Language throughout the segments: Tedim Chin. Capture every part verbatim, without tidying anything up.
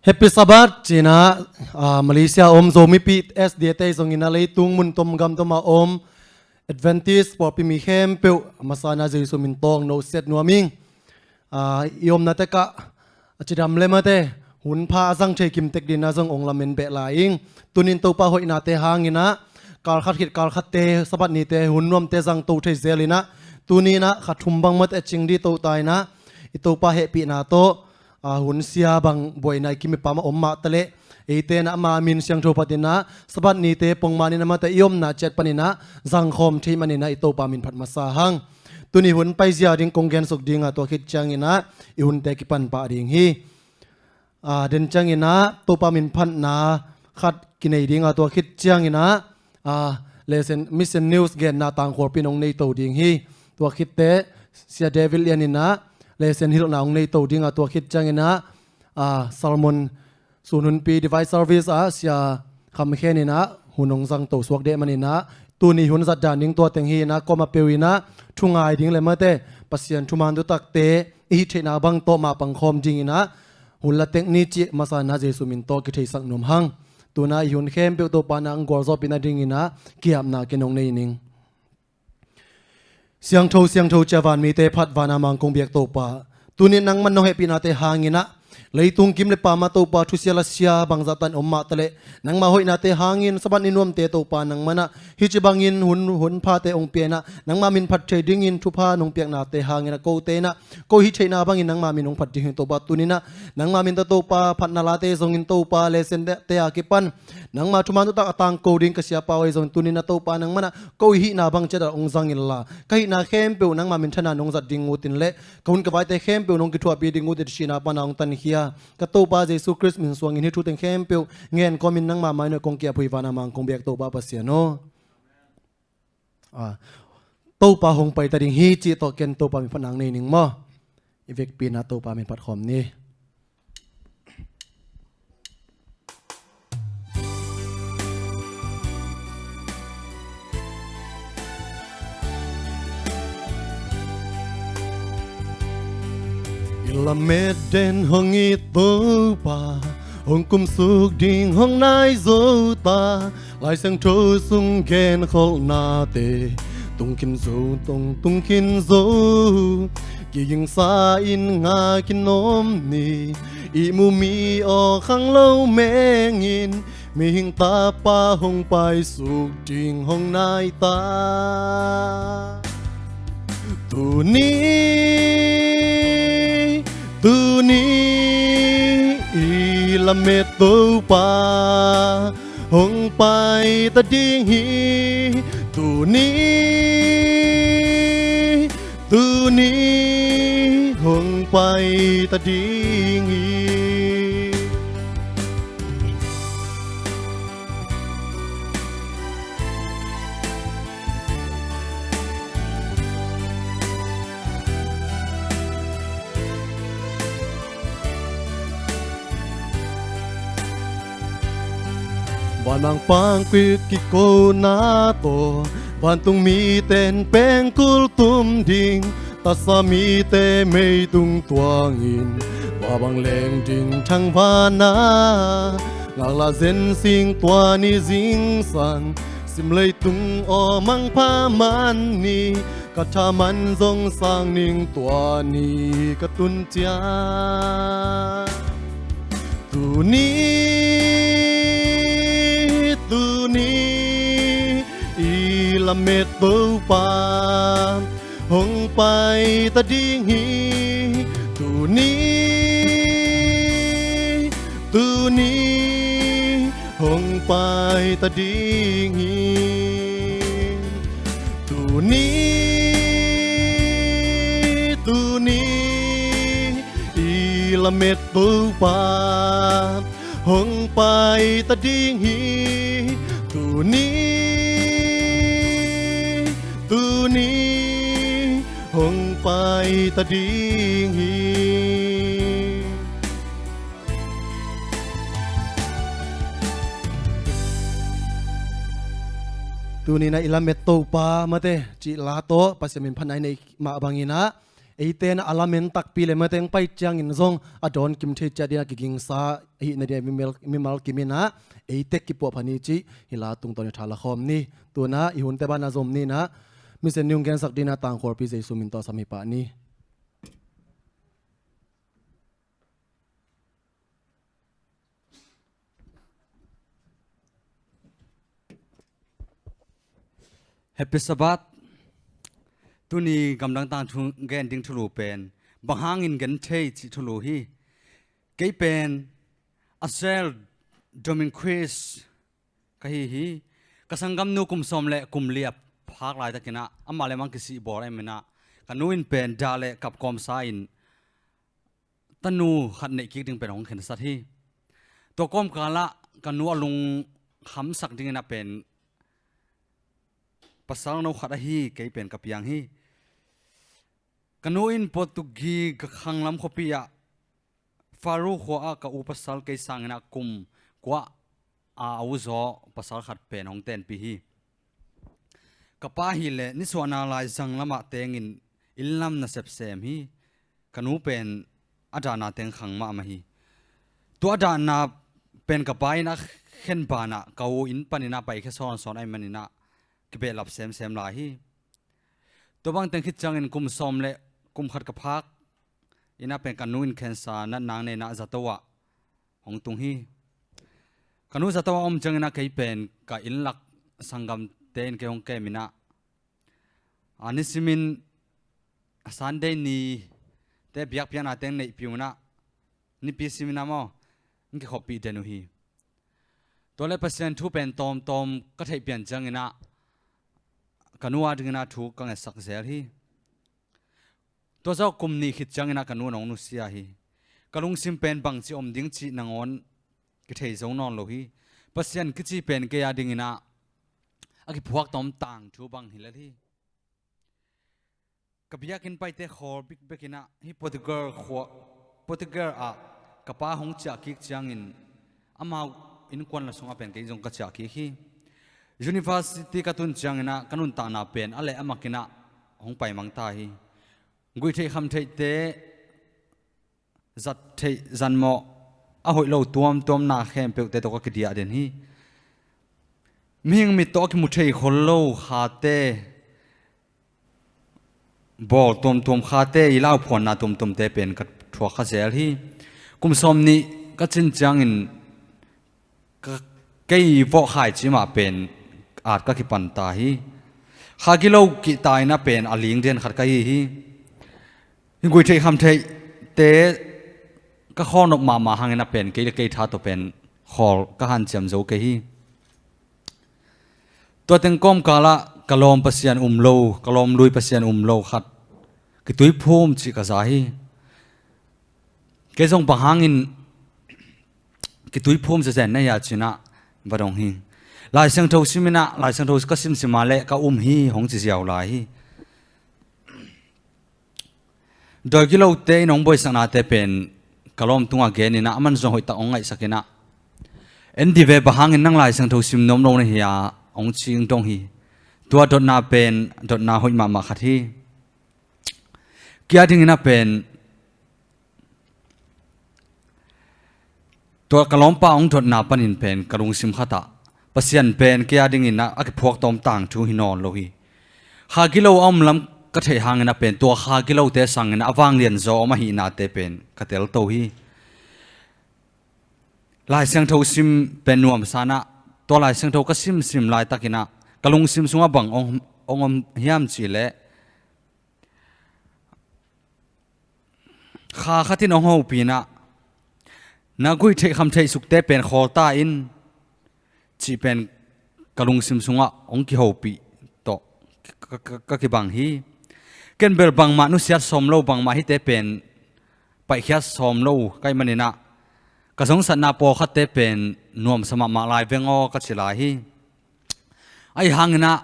Happy Sabbath cina, ah, Malaysia om Zomipi S D A te zongina leitung mun tom gam toma om Adventist pawlpi mi khempeuh a masa na Jesu min tawng no set nuam ing. Ah, i omna tekah a cidam le mate hun pha a zang thei kim tek dina zong ong lamen beh lai ing. Tunin Topa hoihnate hangina kalkhat khit kalkhatte Sabbath nite hun nuamte zang to thei zelina tunina kha thum bang mate cing di to taina i Topa hehpihna tawh a hun sia bang buaina i kim i pam a om mah taleh eite na ama min siangtho phatina Sabbath nite pongmanin amate i omna ciat panina zangkhawm thei manina i Topa min phat masa hang. Tuni hun paizia ding kong gensuk dinga tua khit ciangina i hunte kipan pah ding hi. A, den ciangina Topa min phatna khat kinei dinga tua khit ciangina a, lesson, Mission News genna tangkhualpi nong nei to ding hi. Tua khitte Sia David Lian ina lesson hilhna hong nei to dinga tua khit ciangina a, sermon sun hunpi device service a Sia Kham Khen ina hun hong zang to suak deh manina tuni hun zat dan ding tua teng hi ina koma peu ina thungai ding le mate Pasian thuman tutakte i hih theihna bang tawh mah pangkhawm dingina hun la tek ni cih masa na Jesu min tawh kitheisak nuam hang. Tuna i hun khempeuh Topa na ang gualzawhpihna dingina kiapna kinong nei ning. Siangtho, siangtho cia vanmite phat vana mang kong biak Topa. Tunin nangman nong hehpihnate hangina leitung kim le pama Topa thusia la sia bangzah tan om mah taleh nangma hoihnate hangin Sabbath ni nuamte Topa nangmana hih ci bangin hun, hun phate ong piana nangma min phat thei dingin thupha nong piaknate hangina kote ina ko hih theihna bangin nangma min hong phat ding hi Topa tunina nangma min ta Topa phatna late zongin Topa lesson te a kipan nangma thuman tutak a tangko ding ka siapa oi zong tunina Topa nangmana ko hihna bang ciata hong zang inla ka hihna khempeuh nangma min thana nong zat ding utin le ka hun ka vaite khempeuh nong kithuahpih ding utin sihna pana hong tankhia ka Topa Jesu Khrist min suangin hih thuteng khempeuh ngen kawmin nangma maina kong kiaphuih vana mang kong biak Topa Pasian aw. A, Topa hong pai ta ding hi cih tawh ken Topa min phat nang nei ning maw. I vekpi na Topa min phat khawm ni. I lamet den hong it Topa hong kumsuk ding hong nai zo ta. Lai Siangtho sung genkholhnate tung khin zo, tung, tung khin zo. Kigingsa in nga khin om ni. I mu mi aw khang lo mengin mihing tapa hong paisuk ding hong nai ta. Tuni, tuni i lamet Topa hong pai ta ding hi. Tuni, tuni hong pai ta ding hi. Vanmang pangkik kikona tawh vantung miten pengkul tum ding. Tasa mite meitung tuangin vabang leng ding thangvana ngaklah zensing tua ni zingsang simleitung aw mangpha man ni. Ka thaman zong sang ning tua ni ka tun ciang. Tuni, tuni i lamet Topa hong pai ta ding hi. Tuni, tuni hong pai ta ding hi. Tuni, tuni i lamet Topa hong pai ta ding hi. Tuni, tuni hong pai ta ding hi. Tuni na i lamet Topa mate cih la tawh Pasian min phatna i neih mah bangin ah Eite na a lamen takpi le mateng pai ciangin zong a dawn kim thei ciat dina kigingsa ahi nadin mimal, mimal kimin ah eite kipuah pha ni cih hih la tungtawn i thala khawm ni. Tuna i hunte bana zom ni na. Misen ni hong gensak dina tangkhawlpi Jesu min tawh sam hi pah ni. Happy Sabbath. Tuni gamdang tangthu gen ding thulu pen bang hangin gen thei cih thulu hi. Kei pen Asel Dominguez ka hi hi. Ka sanggamnu kum sawm le kum li a phak laitakin ah amah le amah kisih bawl ahih manin ah ka nu in pen dah le kap kawmsa in tanu khat neih kik ding pen hong khensat hi. Tua kawmkal ah ka nu a lungkhamsak dingin ah pen pasal no khat ahi kei pen ka piang hi. Ka nu in Portugi ka khanglam khuapi ah Faro khua ah ka u pasal kei sangin ah kum kua a a uzaw pasal khat pen hong tenpih hi. Ka pa hi le nisuahna lai zang lamah tengin inn lam nasep sem hi. Ka nu pen a dahna teng khang mahmah hi. Tua a dahna pen ka pa in a khen banah ka u inn panin ah paikhia sawnsawn ahih manin ah kibehlap semsem lai hi. Tua bang teng khit ciangin kum sawm le kum khat ka phak in ah pen ka nu in khensa natna nei in ah zato ah hong tung hi. Ka nu zato ah om ciangin ah kei pen ka inn lak sanggamte in kei hong kem in ah a nisimin Sunday ni te biakpiakna teng neihpih un ah nipi simin ah maw in kikhopih den uh hi. Tua le Pasian thu pen tawmtawm ka theih pian ciangin ah ka nu a dingin ah thu ka ngetsak zel hi. Tua zawh kum nih khit ciangin ah ka nu in hong nusia hi. Ka lungsim pen bangci om ding cih nangawn kithei zo nawn lo hi. Pasian kici pen kei a dingin ah a kiphuak tawm tangthu bang hi lel hi. Ka biakinn paite khawl bikbek in ah hih Portugal khua, Portugal ah ka pa hong ciah kik ciangin amau innkuan la sungah pen kei zong ka ciah kik hi. University ka tun ciangin ah ka nuntakna pen a leh a mak in ah hong paimang ta hi. Guihtheih khamtheihte zat theih zanmawh a hoih lo tuamtuamna khempeuhte tawh ka kidiah den hi. Mihing mit tawh a kimu thei khol lo khate bawl tuamtuam khate i lauphuanna tuamtuamte pen ka thuak kha zel hi. Kum sawm nih ka cin ciangin ka, kei vawh khaici mah pen at ka kipan ta hi. Kha gilo kihta in ah pen a ling den khat ka hi hi. Hih guihtheih khamtheihte ka khawl nop mahmah hangin ah pen kei le kei tha tawh pen khawl ka hanciam zo kei hi. Tua teng kawmkal ah ka lawm Pasian um lo, ka lawm lui Pasian um lo khat kituiphum cih ka za hi. Kei zong bang hangin kituiphum zezen na hia ci in ah va dong hi. Lai Siangtho sim in ah Lai Siangtho ka simsim a leh ka um hi hong ci ziau lai hi. Dawi gilote in hong buaisaknate pen ka lawm tungah gen in ah a man zong hoih tak hong ngaihsak in ah, "En di ve, bang hangin nang Lai Siangtho sim nuam lo na hia?" hong ci hong dong hi. Tua dotna pen dotna hoih mahmah khat hi. Kei a dingin ah pen tua ka lawmpa hong dotna panin pen ka lungsim khat ah Pasian pen kei a dingin ah a kiphuak tawm tangthu hi nawn lo hi. Kha gilo a om lam ka theih hangin ah pen tua kha gilote sangin ah a vanglian zaw om ahihnate pen ka telto hi. Lai Siangtho sim pen nuamsa in ah tua Lai Siangtho ka simsim laitakin ah ka lungsim sungah bang hong, hong om hiam cih leh, kha khat in hong hopih in ah, "Na guihtheih khamtheih sukte pen khawl ta in," cih pen ka lungsim sungah hong kihopih tawh ka, ka, ka kibang hi. Ken bel bangmah nusiat sawm lo, bangmah hihte pen paihkhiat sawm lo ka hih manin ah ka zongsatna pawlkhatte pen nuamsa mahmah lai veng aw ka ci lai hi. Ahi hangin ah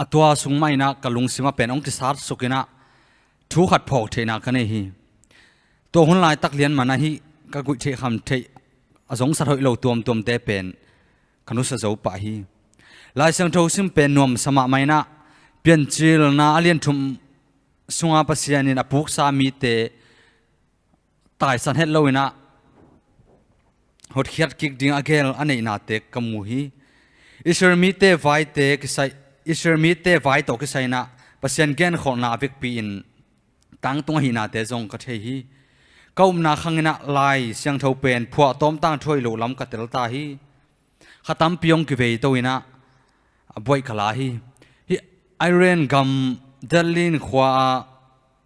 a tua sung mah in ah ka lungsim ah pen hong kisat suk in ah thu khat phawk theihna ka nei hi. Tua hun laitak lian man ahi ka guihtheih khamtheih a zongsat hoih lo tuamtuamte pen ka nusia zo pah hi. Lai Siangtho sim pen nuamsa mahmah in ah Piancilna a lian thum sunga Pasian in a puksa mite taisan het loinah hotkhiat kik ding a gel a neihnate ka mu hi. Israel mite vaite kisai, Israel mite vai tawh kisai inah Pasian genkholhna a vekpi in tangtung ahihnate zong ka thei hi. Ka upna khanginah Lai Siangtho pen phuah tawmtang thuai loh lam ka tel ta hi. Kha tampi hong kivei to inah a buaih ka la hi. Hih Iran gam Berlin khua-ah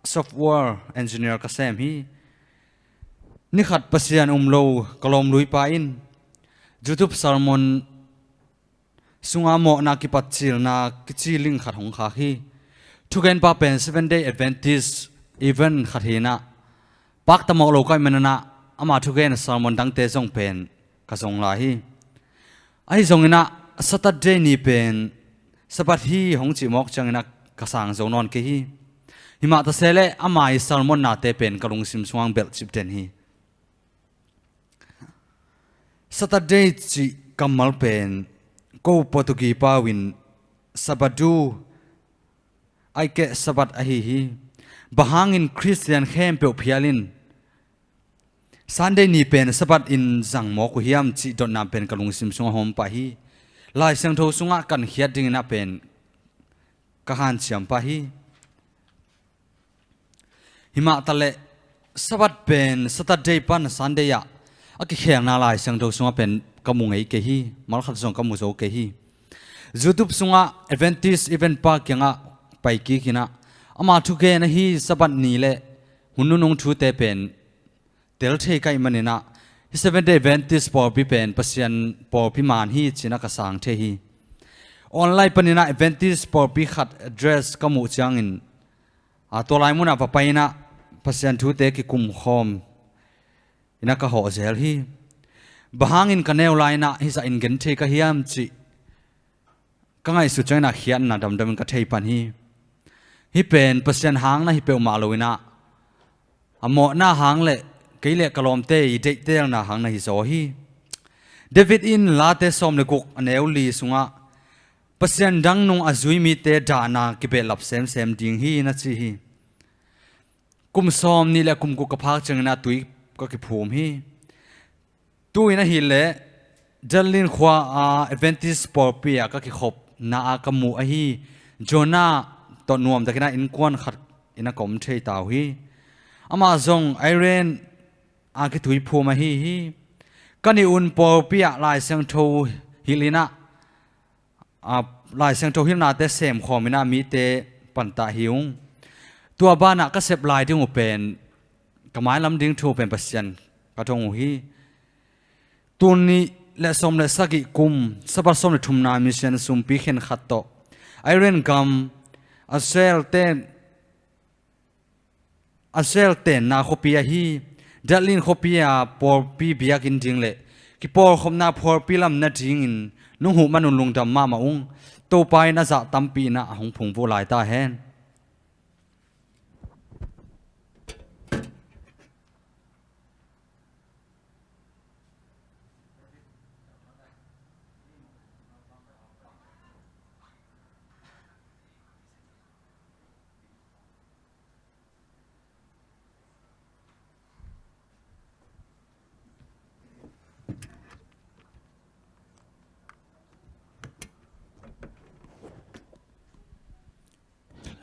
software engineer ka sem hi. Nikhat Pasian um lo ka lawmluipa in YouTube sermon sunga mawhna kipatcilna kici link khat hong khak hi. Thugenpa pen Seven Day Adventist event khat hinah pakta mawh lo ka hih maninah ama thugen sermon dangte zong pen ka zong lai hi. Ahi zonginah Saturday ni pen Sabbath hi hong cih mawk cianginah ka sang zo nawn kei hi. Himah ta se leh ama ih sermon nate pen ka lungsim sungah belh cipten hi. Saturday cih kammal pen ko Portugi pau in Sabadu, aike Sabbath ahi hi. Bang hangin Khristian khempeuh phial in Sunday ni pen Sabbath in zang mawk uh hiam cih dotna pen ka lungsim sungah hawm pah hi. Lai Siangtho sungah kan khiat dinginah pen ka hanciam pah hi. Himah ta leh Sabbath pen Saturday pan Sunday ah a kikhelna Lai Siangtho sungah pen ka mu ngei kei hi. Malkhat zong ka mu zo kei hi. YouTube sungah Adventist event pa kiangah pai kik inah ama thugen ahi Sabbath ni le hun nunung thute pen tel thei ka hih maninah hih Seventh Day Adventist pawlpi pen Pasian pawlpi man hi cinah ka sang thei hi. Online paninah Adventist pawlpi khat address ka muh ciangin a tua lai munah va pai inah Pasian thute kikumkhawm inah ka hawh zel hi. Bang hangin ka neu lai inah hih zah in gen thei ka hiam cih ka ngaihsut ciangin a khiatna damdamin ka thei pan hi. Hih pen Pasian hangna hi peuhmah loinah a mawhna hang le kei le ka lawmte ih deihtelna hang na hi zaw hi. David in Late sawm le guk a neu li sungah Pasian dang nung a zui mite dahna kibehlap semsem ding hi na ci hi. Kum sawm nih le kum guk ka phak ciangin a tui ka kiphum hi. Tu-in ahileh Berlin khua-a Adventist pawlpi-ah ka kikhopna-ah ka muh ahi Jonah tawh nuamtakin a innkuan khat in a ka om thei ta uh hi. Amah zong Iran-a kithuiphum ahi hi. Ka nih un pawlpi-ah Lai Siangtho hilh in ah, a, Lai Siangtho hilhnate semkhawm in ah mite pantah hi ung. Tua banah ka sep lai ding uh pen, ka mailam ding thu pen Pasian ka dong uh hi. Tul nih le sawm le sagih kum, Sabbath sawm le thumna mission sumpi khen khat tawh Iran gam Israel ten, Israel tenna khuapi ahi Berlin khuapi-a pawlpi biakinn ding le kipawlkhopna phualpi lam nadingin nong huh man un lungdam mahmah ung. Topa in a zah tampi in ah a hong phungvuh lai ta hen.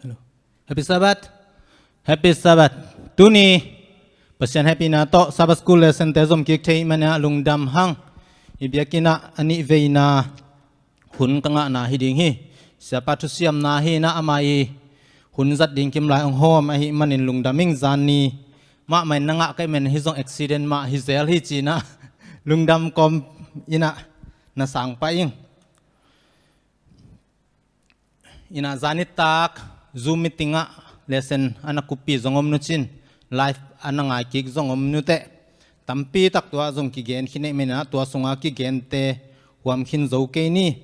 Hello. Happy Sabbath. Happy Sabbath. Tuni Pasian hehpihna tawh Sabbath School lesson te zom kik thei manin ah lungdam hang. I biakinn ah a nih veina hun ka ngahna hi ding hi. Siapa thusiamna hi in ah ama i hun zat ding kim lai hong hawm ahih manin lungdam ing. Zan ni mahmah in na ngah ka hih manin hih zong accident mah hi zel hi ci in ah lungdam kawm in ah na sang pah ing. In ah zan nitak Zoom meeting ah lesson a na kuppi zong om nu cin, live a na ngai kik zong om nu teh. Tampi tak tua zong kigen khin ahih manin ah tua sungah kigente huam khin zo kei ni.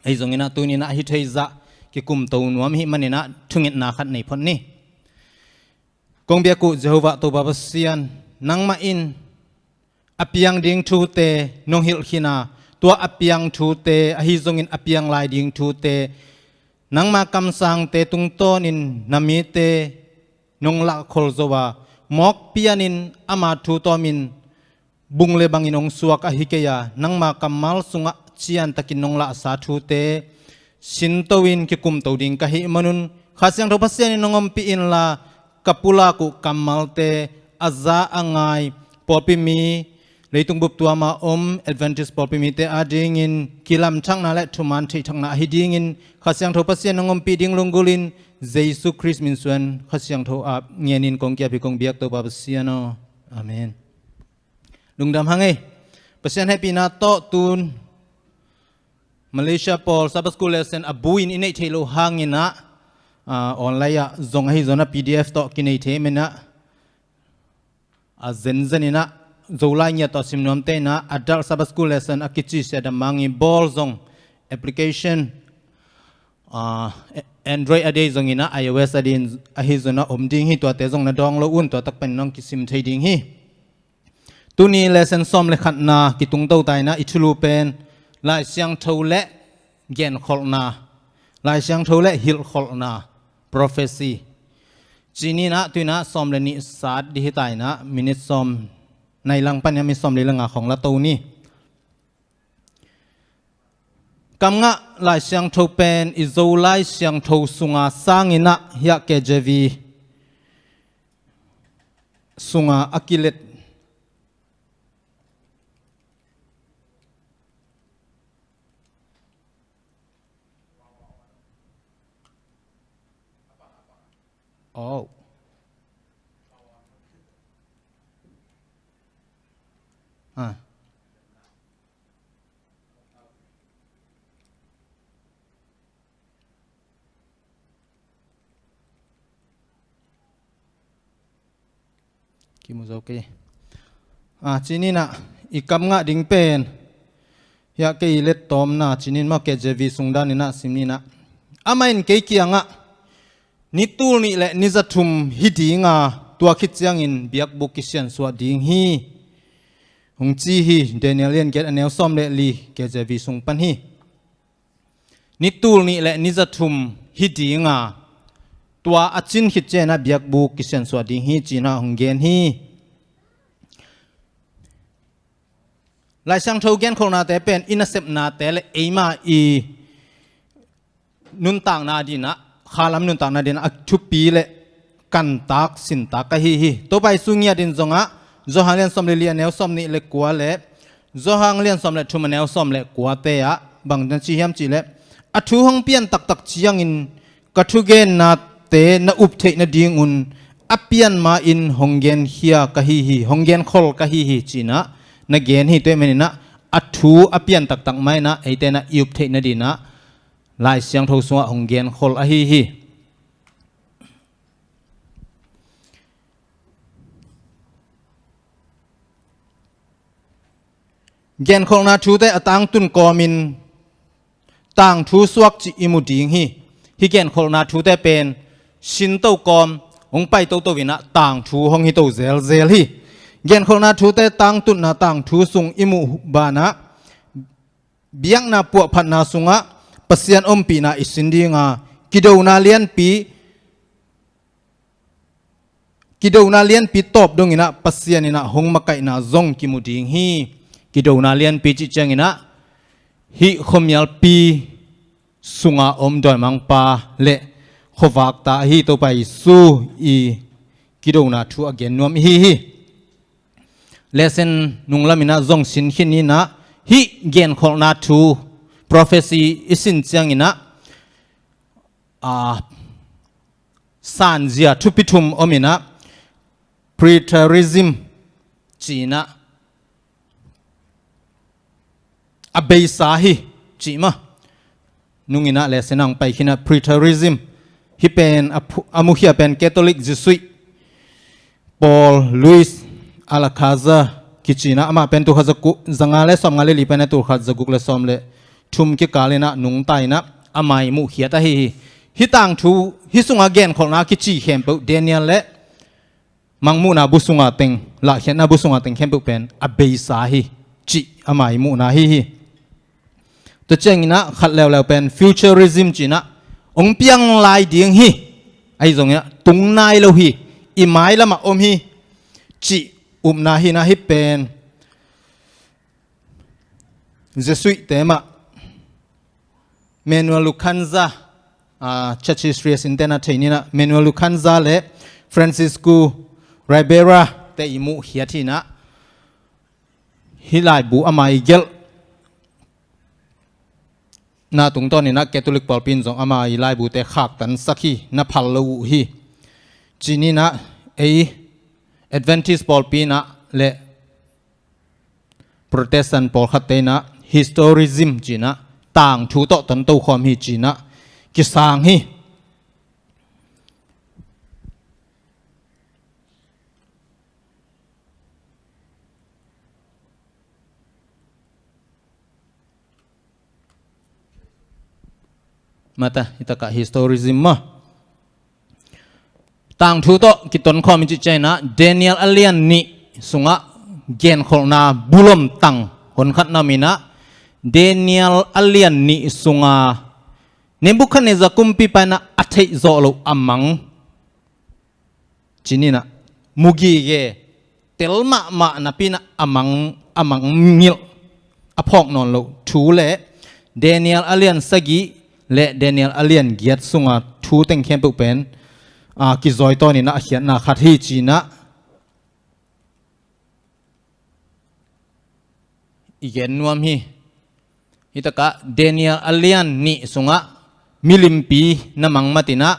Ahi zongin ah tuni in ah hih thei zah kikum to nuam ahih manin ah thungetna khat nei phot ni. Kong biak uh Jehovah Topa Pasian, nangmah in a piang ding thute nong hilh khin a, tua a piang thute ahi zongin a piang lai ding thute Nangma kamsangte tungtawnin na mite nong lahkhol zo a, mawk pianin ama thu tawmin bung le bangin hong suak ahi kei a, nangma kammal sungah ciantakin nong lahsa thute sinto in kikumto ding ka hih manun, Kha Siangtho Pasian in nong ompih inla, ka pulak uh kammalte a za a ngai pawlpi mi, leitung bup tuama om Adventist pawlpi mite adingin kilamthakna le thuman theihthakna ahi dingin Kha Siangtho Pasian nong ompih ding lunggulhin, Jesu Khrist min suan Kha Siangtho ap ngenin kong kiap hi kong biak Topa Pasian aw. Amen. Lungdam hang ei. Pasian hehpihna tawh tun Malaysia pawl Sabbath School lesson a buin i neih theih loh hangin ah, ah, online ah zong ahi zongin ah P D F tawh kinei thei manin ah, a zenzen in ah Zolai ngiat tawh sim nuamte in ah adult Sabbath School lesson a kici Sia Dam Mang i bawl zong application, ah, Android a dei zongin ah iOS a dei in ahi zongin ah om ding hi, tuate zong na dawng lo un, tua tak panin hong kisim thei ding hi. Tuni lesson sawm le khatna kitungto ta in ah i thulu pen Lai Siangtho le genkholhna, Lai Siangtho le hilhkholhna, prophecy. Ci ni in ah tu in ah sawm le nih sat ding hi ta in ah minit sawm nai lang pan in ah minit sawm le nga khawng la to ni. Kamngah Lai Siangtho pen i Zolai Siangtho sunga sang in ah hiah K J V sunga a kilet. Oh. Ah. Kimu zo kei. Ah, ci ni in ah i kamngah ding pen hiah kei i lettawmna ci ni in maw, K J V sung dan in ah sim ni in ah. Amah in kei kiangah ni tul nih le ni za thum hi ding a, tua khit ciangin biakbuk kisiansuah ding hi, hong ci hi. Daniel lian giat a neu sawm le li, K J V sung pan hi. Ni tul nih le ni za thum hi ding a, tua a cin khit ciangin ah biakbuk kisiansuah ding hi ci in ah hong gen hi. Lai Siangtho genkholhnate pen i nasepnate le eima i nuntakna ding in ah, khalam nuntakna ding in ah a thupi le kantak sintak ahi hi. Topa Jesu ngiat in zong ah Johan lian sawm le li a neu sawm nih le kua le Johan lian sawm le thum a neu sawm le kuate ah bang na ci hiam cih leh, a thu hong pian taktak ciangin ka thugennate na up theih nadingun a pian ma-in hong genkhia ka hi hi, hong genkhol ka hi hi ci in ah na gen hi. Tua ahih manin ah a thu a pian taktak ma-in ah eite in ah i up theih nading in ah Lai Siangtho sungah hong genkhol ahi hi. Genkholhna thute a tangtun kawmin tangthu suak cih i mu ding hi. Hih genkholhna thute pen sinto kawm hong pai toto in ah tangthu hong hi to zelzel hi. Genkholhna thute tangtunna tangthu sung i muh banah biakna puahphatna sungah Pasian ompihna i sin ding a, kidona lianpi, kidona lianpi tawp dong in ah Pasian in ah hong makaihna zong kimu ding hi. Kidona lianpi cih ciangin ah hih khuamialpi sunga om dawimangpa le khuavakta ahi Topa Jesu i kidona thu a gen nuam i hi hi. Lesson nunglam in ah zong sin khin ni in ah hih genkholhna thu, prophecy i sin ciangin ah, ah, sanzia thupi thum om in ah, preterism ci in ah a beisa hi cih mah. Nung in ah lesson ah hong pai khin ah preterism, hih pen a phu-, a mukhia pen Catholic Jesuit Paul Luis Alcázar kici in ah, amah pen tul khat za ku-, za nga le sawm nga le li pen a tul khat za guk le sawm le thum kikal in ah nungta in ah a mai muhkhiat ahi hi. Hih tangthu, hih sungah genkholhna kici khempeuh Daniel le Mangmuhna bu sunga teng, Lahkhiatna bu sunga teng khempeuh pen a beisa hi cih a mai muhna hi hi. Tua ciangin ah khat leuleu pen futurism ci in ah hong piang lai ding hi. Ahi zongin ah tung nai lo hi. I mailamah om hi cih upna hi-in ah hih pen Jesuit-te mah Manuel Lucanza, ah, Church History as Intended thei ni-in ah, Manuel Lucanza le Francisco Ribera-te i muh khiat hi-in ah, hih laibu ama i gelhna tungtawnin ah Catholic pawlpi in zong ama i laibute khaktansak hi, na phal lo uh hi. Ci-in ah ei Adventist pawlpi in ah le Protestant pawlkhatte in ah historicism ci-in ah tangthu tawh tonto khawm hi ci-in ah kisang hi. Mata, hih takah historicism maw? Tangthu tawh kitonkhawm i cih ciangin ah Daniel a lian nih sungah genkholhna bulom tang honkhat na om in ah, Daniel a lian nih sunga Nebuchadnezzar kumpipa in ah a theih zawh loh a mang, ci-in ah mugige tel mahmah napi-in ah a mang, a mangngilh, a phawk nawn loh thu le Daniel a lian sagih le Daniel a lian giat sunga thu teng khempeuh pen, a, kizawitawn in ah a khiatna khat hi ci-in ah i gen nuam hi. Hih takah Daniel a lian nih sungah milimpi na mang matin ah,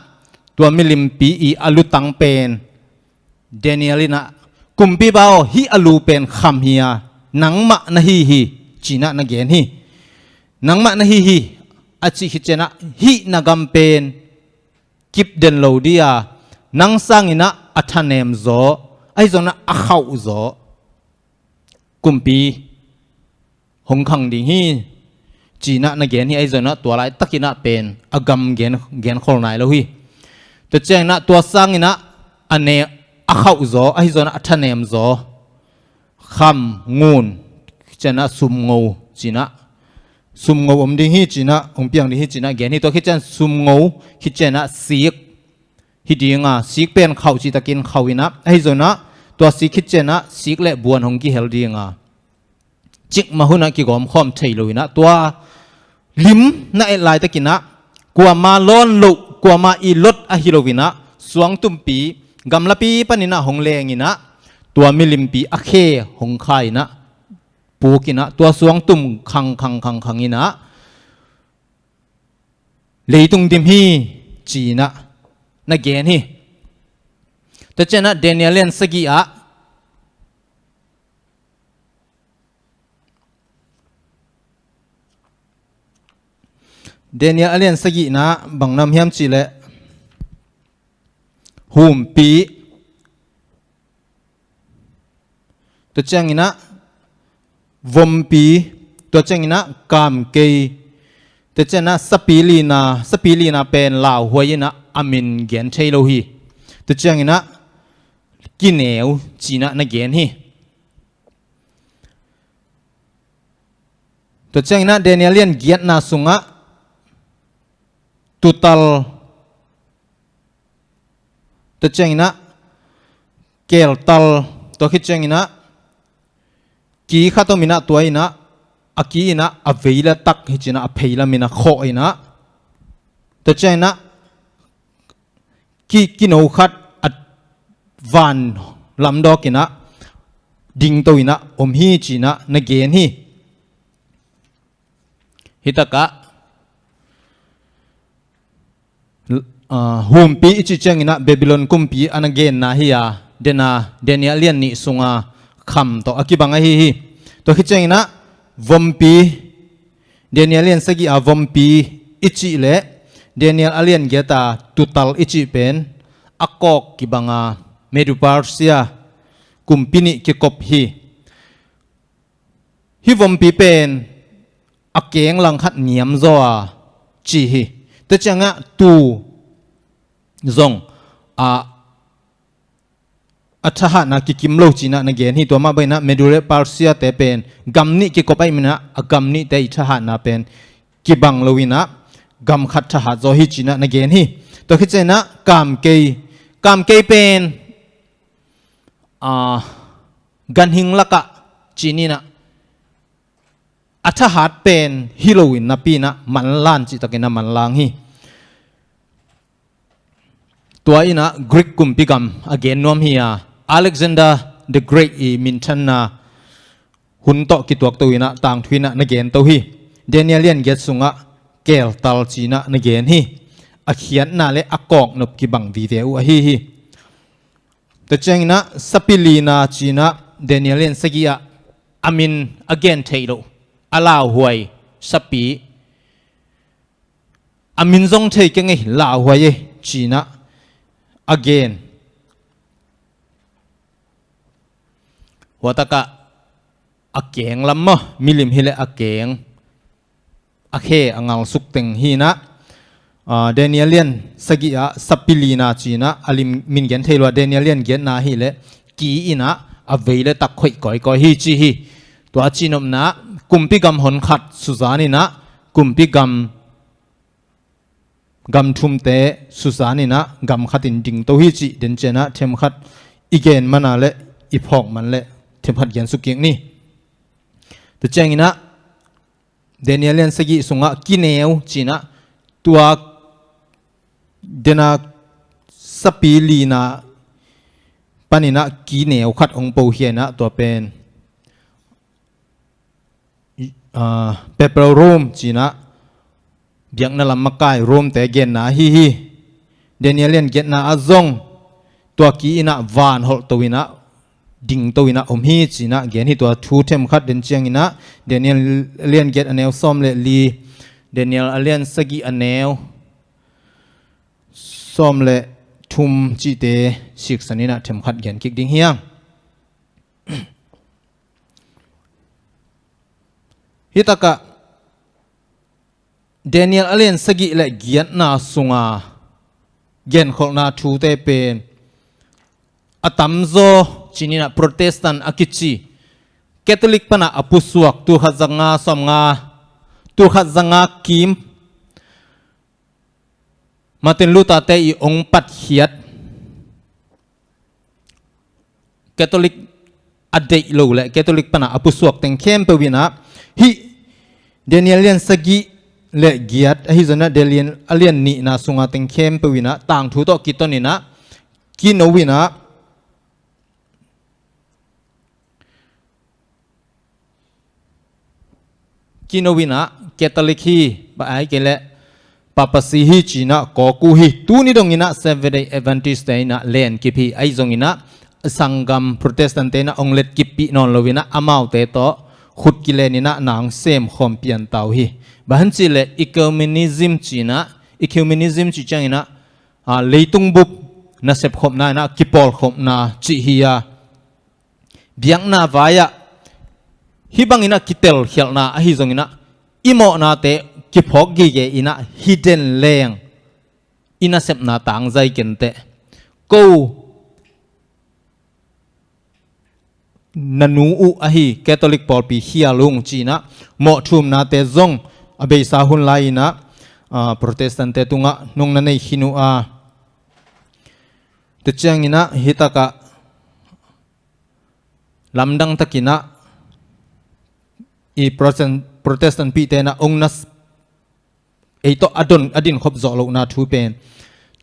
tua milimpi i a lutang pen Daniel in ah, "Kumpipa aw, hih a lu pen kham hi a, nangmah na hi hi," ci-in ah na gen hi. "Nangmah na hi hi," a cih khit ciangin ah, "Hih na gam pen kipden lo ding a, nang sangin ah a thanem zaw, ahi zongin ah a khauh zaw kumpi hong khang ding hi," ci-in ah na gen hi. Ahi zongin ah tua laitakin ah pen a gam gen, genkhol nai lo hi. Tua ciangin ah tua sangin ah a ne, a khauh zaw, ahi zongin ah a thanem zaw, kham, ngun, khit ciangin ah sumngo ci-in ah, sumngo om ding hi ci-in ah, hong piang ding hi ci-in ah gen hi. Tua khit ciang sumngo, khit ciangin ah sik hi ding a, sik pen khauh cihtakin khauh in ah, ahi zongin ah tua sik khit ciangin ah sik le buan hong kihel ding a, cikmah hun ah kigawmkhawm thei lo in ah, tua lim na et laitakin ah kuama lawn loh, kuama i lot ahi lo in ah, suangtumpi gamlapi panin ah hong leng in ah, tua milimpi a khe hong kha in ah, puk in ah, tua suangtum khang khang khang khang in ah leitung dim hi ci-in ah na gen hi. Tua ciangin ah Daniel lian sagih ah, Daniel a lian sagihna bang na om hiam cih leh humpi, tua ciangin ah vompi, tua ciangin ah kamkei, tua ciangin ah sapi lina, sapi lina pen lauhuai in ah a min gen thei lo hi. Tua ciangin ah kineu ci-in ah na gen hi. Tua ciangin ah Daniel lian giatna sungah tutal, tua ciangin ah keltal, tua khit ciangin ah ki khat om in ah, tua in ah a ki in ah a veilam tak hi ci-in ah a pheilam in ah khawh in ah, tua ciangin ah ki, kino khat a van lam dawk in ah dingto in ah om hi ci-in ah na gen hi. Hih takah, ah, humpi i cih ciangin ah Babylon kumpi a na genna hi a, dena Daniel lian nih sunga kham tawh a kibang ahi hi. Tua khit ciangin ah vompi, Daniel lian sagih a vompi i cih leh Daniel a lian giat a tutal i cih pen a kawk kibang a, Medo-Persia kumpi nih kikop hi. Hih vompi pen a keng langkhat niam zaw a ci hi. Tua ciangah tu zong a, a thahatna kikim lo ci-in ah na gen hi. Tua mah bangin ah Medo le Persia te pen gam nih kikop ahih manin ah a gam nihte i thahatna pen kibang lo in ah gam khat thahat zaw hi ci-in ah na gen hi. Tua khit ciangin ah kamkei, kamkei pen, ah, ganhing lakah ci-in ah a thahat pen hi loin napi-in ah manlang cihtakin ah manlang hi. Tua in ah Greek kumpi gam a gen nuam hi a, Alexander the Great i minthanna hun tawh kituakto in ah tangthu in ah na gento hi. Daniel lian giat sungah keltal ci-in ah na gen hi. A khiatna le a kawknop kibang vive uh ahi hi. Tua ciangin ah sapi lina ci-in ah Daniel lian sagih ah a min a gen theih loh, a lauhuai sapi, a min zong thei keng ei, lauhuai ei ci-in ah a gen. Huatakah a keng lam maw, milim hileh a keng, a khe a ngalsuk teng hi-in ah, ah, Daniel lian sagih ah sapi lina ci-in ah a lim min gen thei lua, Daniel lian giatna hileh ki in ah a vei le tak khoih kawikawi hi ci hi. Tua cihnopna kumpi gam honkhat suzan in ah kumpi gam, gam thumte suzan in ah gam khatin dingto hi cih den ciangin ah themkhat i gen man a le i phawk man le themkhat gen suk kik ni. Tua ciangin ah Daniel lian sagih sungah kineu ci-in ah tua dena sapi lina panin ah kineu khat hong po hi-in ah tua pen, ah, Papal Rome ci-in ah biakna lam makai Rome-te genna ahi hi. Daniel lian giatna ah zong tua ki in ah van holhto in ah dingto in ah om hi ci-in ah gen hi. Tua thu themkhat den ciangin ah Daniel lian giat a neu sawm le li, Daniel a lian sagih a neu sawm le thum cihte siksan in ah themkhat gen kik ding hi hang. Hitakah Daniel a lian sagih le giatna sunga genkholhna thute pen a tamzaw ci-in ah Protestant a kici, Catholic panah a pusuak, tulkhat zanga sawmnga, tulkhat zanga kim, Martin Luther-te i hong patkhiat, Catholic a deih lo le Catholic panah a pusuak teng khempeuh in ah hih Daniel lian sagih le giat ahi zongin ah Daniel a lian nihna sunga teng khempeuh in ah tangthu tawh kiton in ah kino in ah kino in ah Catholic hi, bang ahih kei leh papacy hi ci-in ah kawk uh hi. Tuni dongin ah Seventh Day Adventist-te in ah lenkip hi. Ahi zongin ah sanggam Protestant-te in ah hong letkip pih nawn lo in ah amaute tawh khut kilen in ah na hong semkhawm pian ta uh hi. Bang hang hiam cih leh ecumenism ci-in ah, ecumenism cih ciangin ah, ah, leitung bup nasep khopna in ah kipawlkhopna cih hi a, biakna vai-ah hih bangin ah kitelkhialhna ahi zongin ah i mawhnate kiphawk gige in ah hih den leng i nasepna tangzai kenteh. Ko na nu uh ahi Catholic pawlpi khial ung ci-in ah mawh thumnate zong a beisa hun lai-in ah, ah, Protestant-te tungah nong na nei khin uh a, tua ciangin ah hitakah lamdang takin ah i Protestant, Protestant pihte in ah hong na s-, ei tawh a don, a dinkhop zawh lohna thu pen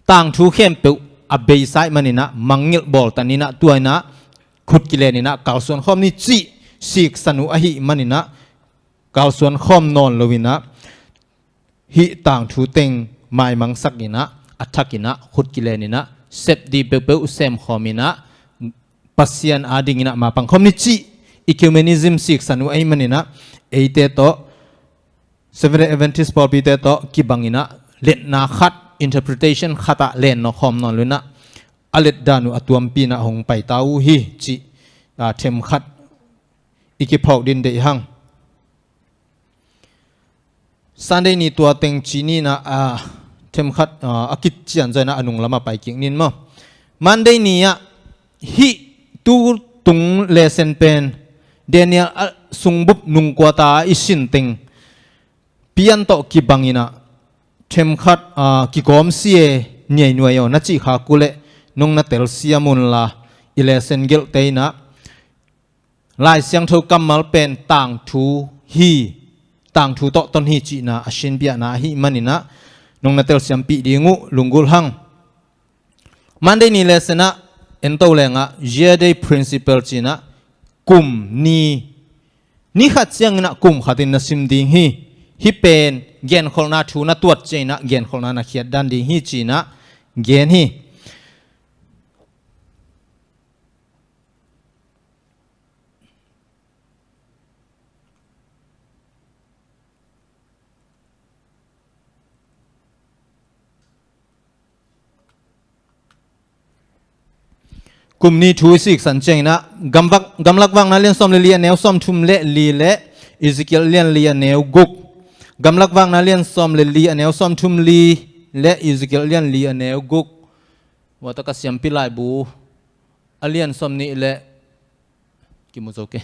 tangthu khempeuh a beisa ahih manin ah mangngilh bawltan in ah tua in ah khut kilen in ah kalsuan khawm ni cih siksan uh ahih manin ah kalsuan khawm nawn lo in ah hih tangthu teng maimangsak in ah a thak in ah khut kilen in ah sep ding peuhpeuh semkhawm in ah Pasian adingin ah mapang khawm ni cih ecumenism siksan uh ahih manin ah eite tawh Seventh Day Adventist pawlpite tawh kibang in ah letna khat, interpretation khat ah len nawkhawm nawn lo in ah a letdan uh a tuampi in ah hong paita uh hi cih, ah, themkhat i kiphawk ding deih hang. Sunday ni tua teng ci ni in ah, ah, themkhat, ah, a kician zaw in ah a nung lamah pai kik ni in maw. Monday ni ah hih tu tung lesson pen Daniel, ah, sungbup nungkuata i sin teng pian tawh kibang in ah themkhat, aa, kigawm si e, niainuai aw, na cih khak uh leh nong na telsiam unla, i lesson gelhte in ah Lai Siangtho kammal pen tangthu hi, tangthu tawh ton hi cihna a sinbiahna ahih manin ah nong na telsiampih ding uh lunggulh hang. Monday ni lesson ah en to leng ah, year day principle ci-in ah kum ni, ni khat ciangin ah kum khatin na sim ding hi. Hih pen genkholhna thu na tuat ciangin ah genkholhna na khiat dan ding hi ci-in ah gen hi. Kum ni thu i siksan ciangin ah, Gamvak-, Gamlak Vakna lian sawm le li a neu sawmthum le li le Ezekiel lian li a neu guk. Gamlak Vakna lian sawm le li a neu sawmthum li le Ezekiel lian li a neu guk. Wata ka siampi laibu a lian sawmnih le kimu zo ke.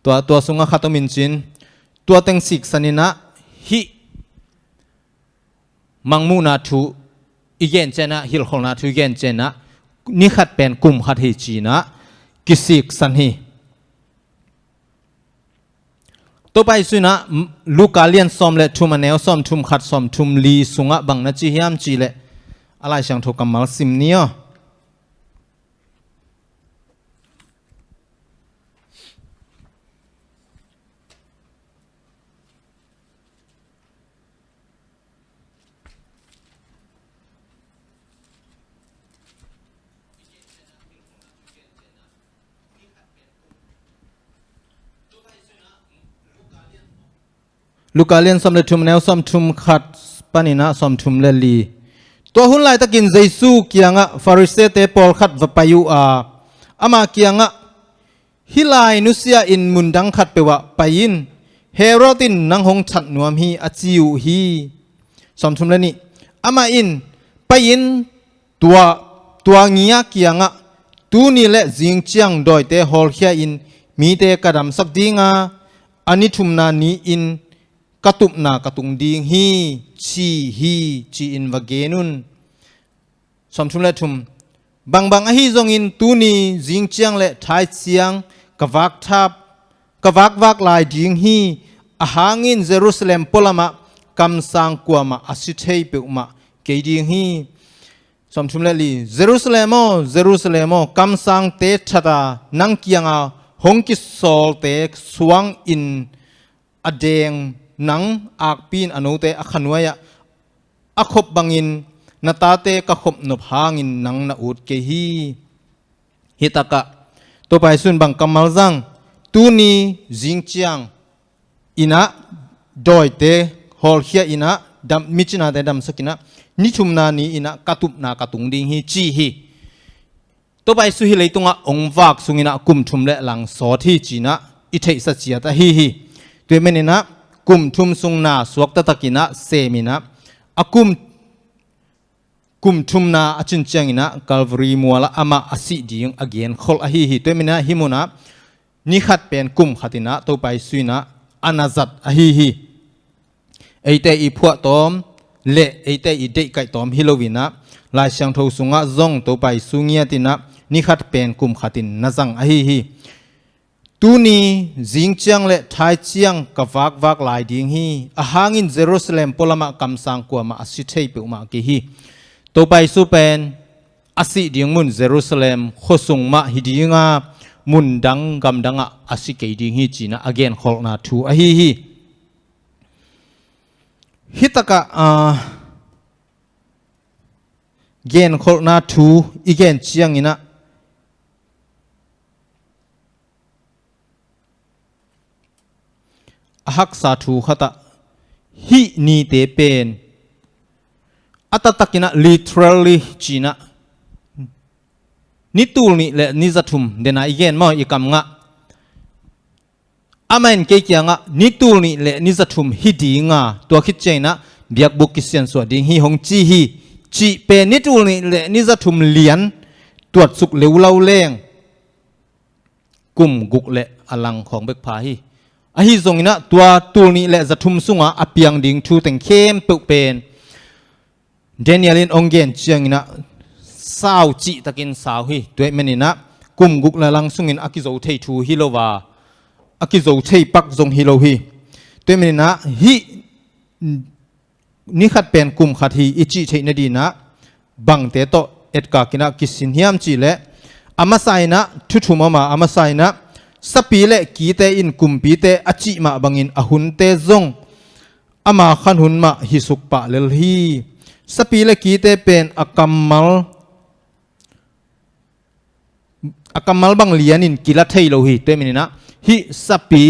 Tua, tua sungah khat om in cin, tua teng siksan in ah hih mangmuhna thu i gen ciangin ah, hilhkholhna thu i gen ciangin ah, ni khat pen kum khat hi ci-in ah kisiksan hi. Topa Jesu in ah Luka lian sawm le thum a neu sawmthum khat sawmthum li sungah bang na ci hiam cih leh, a Lai Siangtho kammal sim ni aw. Luka lian sawm le thum a neu sawmthum khat panin ah sawmthum le li. Tua hun laitakin Jesu kiangah Farisee-te pawlkhat va pai uh a, ama kiangah, "Hih lai nusia-in mundang khatpeuh ah pai in, Herod in nang hong that nuam hi," a ci uh hi. Sawmthum le nih. Amah in, "Pai-in tua, tua ngia kiangah, 'Tuni le zing ciang dawite hawlkhia-in mite ka damsak ding a, a ni thumna ni-in ka tupna ka tung ding hi,' ci hi," ci-in va gen un. Sawmthum le thum. "Bangbang ahi zongin tuni zing ciang le thai ciang ka vak thap, ka vakvak lai ding hi. Ahang in Jerusalem pualamah kamsang kuamah a si thei peuhmah kei ding hi." Sawmthum le li. "Jerusalem aw, Jerusalem aw, kamsangte that a, nang kianga hong kisawlte suangin a deng nang akpi in a note a khanuai-ah a khop bangin na tate ka khop nop hangin nang na ut kei hi." Hih takah Topa Jesu in bang kammal zang? "Tuni zing ciang in ah dawite hawlkhia in ah, dam, micinate damsak in ah, ni thumna ni in ah ka tupna ka tung ding hi," ci hi. Topa Jesu hih leitungah hong vak sungin ah kum thum le lang sawt hi ci-in ah i theihsa ciat ahi hi. Tua ahih manin ah kum thum sung na suak taktakin ah sem in ah, a kum, kum thumna a cin ciangin ah Calvary mualah amah a sih ding a genkholh ahi hi. Tua ahih manin ah hih munah ni khat pen kum khatin ah Topa Jesu in ah a na zat ahi hi. Eite i phuahtawm le eite i deihkaih tawm hi loin ah, Lai Siangtho sungah zong Topa Jesu ngiatin ah ni khat pen kum khatin na zang ahi hi. "Tuni zing ciang le thai ciang ka vakvak lai ding hi. Ahang in Jerusalem pualamah kamsang kuamah a si thei peuhmah kei hi." Topa Jesu pen a sih ding mun Jerusalem khuasung mah hi ding a, mundang gamdangah a si kei ding hi ci-in ah a genkholhna thu ahi hi. Hih takah, ah, genkholhna thu i gen ciangin ah, a haksa thu khatah hih nite pen a taktakin ah literally ci-in ah, ni tul nih le ni za thum, dena i gen maw, i kam ngah. Amah in kei kiangah ni tul nih le ni za thum hi ding a, tua khit ciangin ah biakbuk kisiansuah ding hi hong ci hi, cih pen ni tul nih le ni za thum lian tuatsuk leuleu leng kum guk le a lang khawng bek pha hi. Ahi zongin ah tua tul nih le za thum sungah a piang ding thu teng khempeuh pen Daniel in hong gen ciangin ah sau cihtakin sau hi. Tua ahih manin ah kum guk le lang sungin a kizo thei thu hi lo a, a kizo thei pak zong hi lo hi. Tua ahih manin ah hih ni khat pen kum khat hi i cih theih nadingin ah bangte tawh etkak in ah kisin hiam cih leh, a masa in ah thu thum om a, a masa in ah sapi le kite in kumpite a cih mah bangin a hunte zong ama khan hun mah hi suk pah lel hi. Sapi le kite pen a kammal, a kammal bang lianin kila thei lo hi. Tua ahih manin ah hih sapi,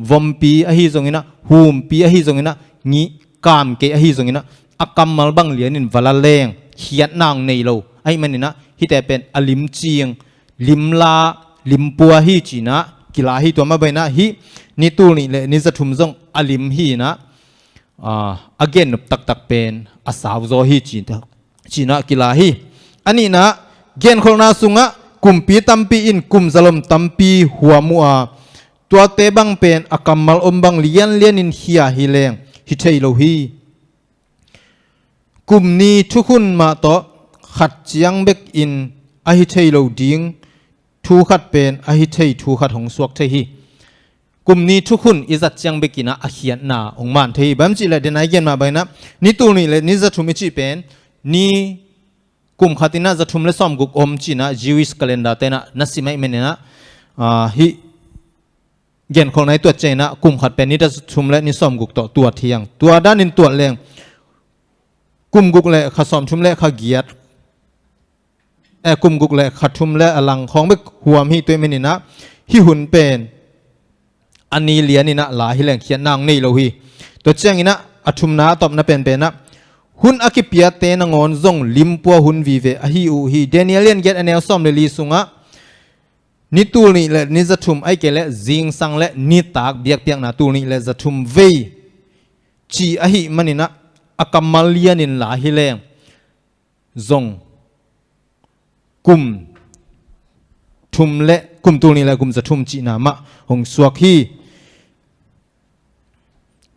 vompi ahi zongin ah, humpi ahi zongin ah, ngih kamkei ahi zongin ah, a kammal bang lianin va la leng khiatna hong nei lo. Ahih manin ah hihte pen a limcing, limla, limpua hi ci-in ah kila hi. Tua mah bangin ah hih ni tul nih le ni za thum zong a lim hi-in ah, a, a gen nop taktak pen a sau zaw hi ci-in ah, ci-in ah kila hi. A nihna, genkholhna sungah kumpi tampi in kum zalom tampi huam uh a, tuate bang pen a kammal om bang lianlianin khia hi leng hi thei lo hi. Kum ni thukhun mah tawh khat ciang bekin a hi thei lo ding thu khat pen a hi thei thu khat hong suak thei hi. Kum ni thukhun i zat ciang bekin ah a khiatna hong man thei hi. Bang hang hiam cih leh, den a i gen mah bangin ah ni tul nih le ni za thum i cih pen ni kum khat in ah za thum le sawm guk om ci-in ah Jewish calendar te in ah na sim ahih manin ah, ah, hih genkholhna i tuat ciangin ah kum khat pen ni za thum le ni sawm guk tawh tuat hi hang. Tua danin tuat leng kum guk le kha sawm thum le kha giat, eh, kum guk le kha thum le a lang khawng bek huam hi. Tua ahih manin ah hih hun pen a ni lianin ah la hi leng khiatna hong nei lo hi. Tua ciangin ah a thumna, a tawpna penpen ah hun a kipiate nangawn zong limpua hun vive ahi uh hi. Daniel lian giat, a neu sawm le li sungah ni tul nih le ni za thum, ahih kei leh zingsang le nitak biakpiakna tul nih le za thum vei ci ahih manin ah a kammal lianin la hi leng zong kum thum le, kum tul nih le kum za thum cihna mah hong suak hi.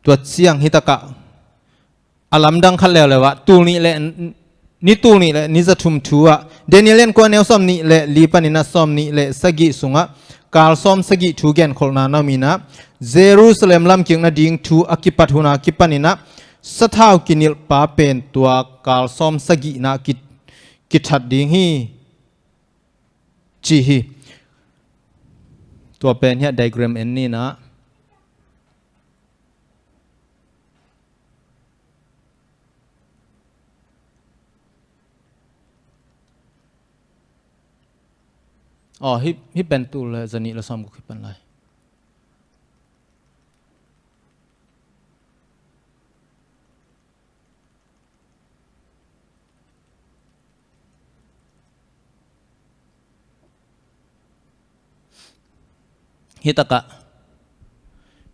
Tua ciang hi takah a lamdang khat leuleu ah tul nih le, ni tul nih le ni za thum thu ah Daniel lian kua, neu sawm nih le li panin ah sawm nih le sagih sungah kal sawm sagih thu genkholhna na om in ah, Jerusalem lamkik nading thu a kipat hun a kipanin ah sathau kinilhpa pen tua kal sawm sagihna ki, kithat ding hi ci hi. Tua pen hiah diagram en ni in ah. Aw, hih, hih pen tul le za nih le sawm guk hi pan lai. Hi takah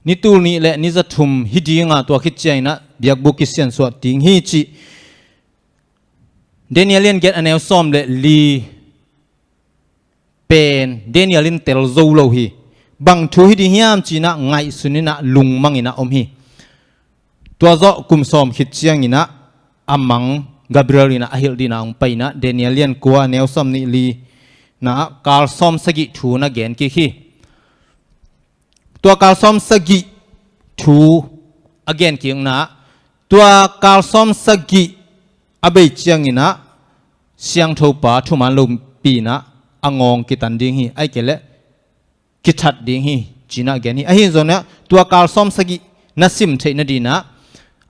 ni tul nih le ni za thum hi ding a, tua khit ciangin ah biakbuk kisiansuah ding hi cih Daniel lian giat, a neu sawm le li pen Daniel in tel zo lo hi. Bang thu hi ding hiam ci-in ah ngaihsun in ah lungmang in ah om hi. Tua zawh kum sawm khit ciangin ah a mang Gabriel in ah a hilh dingin ah hong pai in ah, Daniel lian kua, neu sawm nih li na ah kal sawm sagih thu na gen kik hi. Tua kal sawm sagih thu a gen kikna ah, tua kal sawm sagih a bei ciangin ah siangthopa thuman lopi in ah a ngawng kitan ding hi, ahih kei leh kithat ding hi ci-in ah gen hi. Ahi zongin ah tua kal sawm sagih na sim theih nadingin ah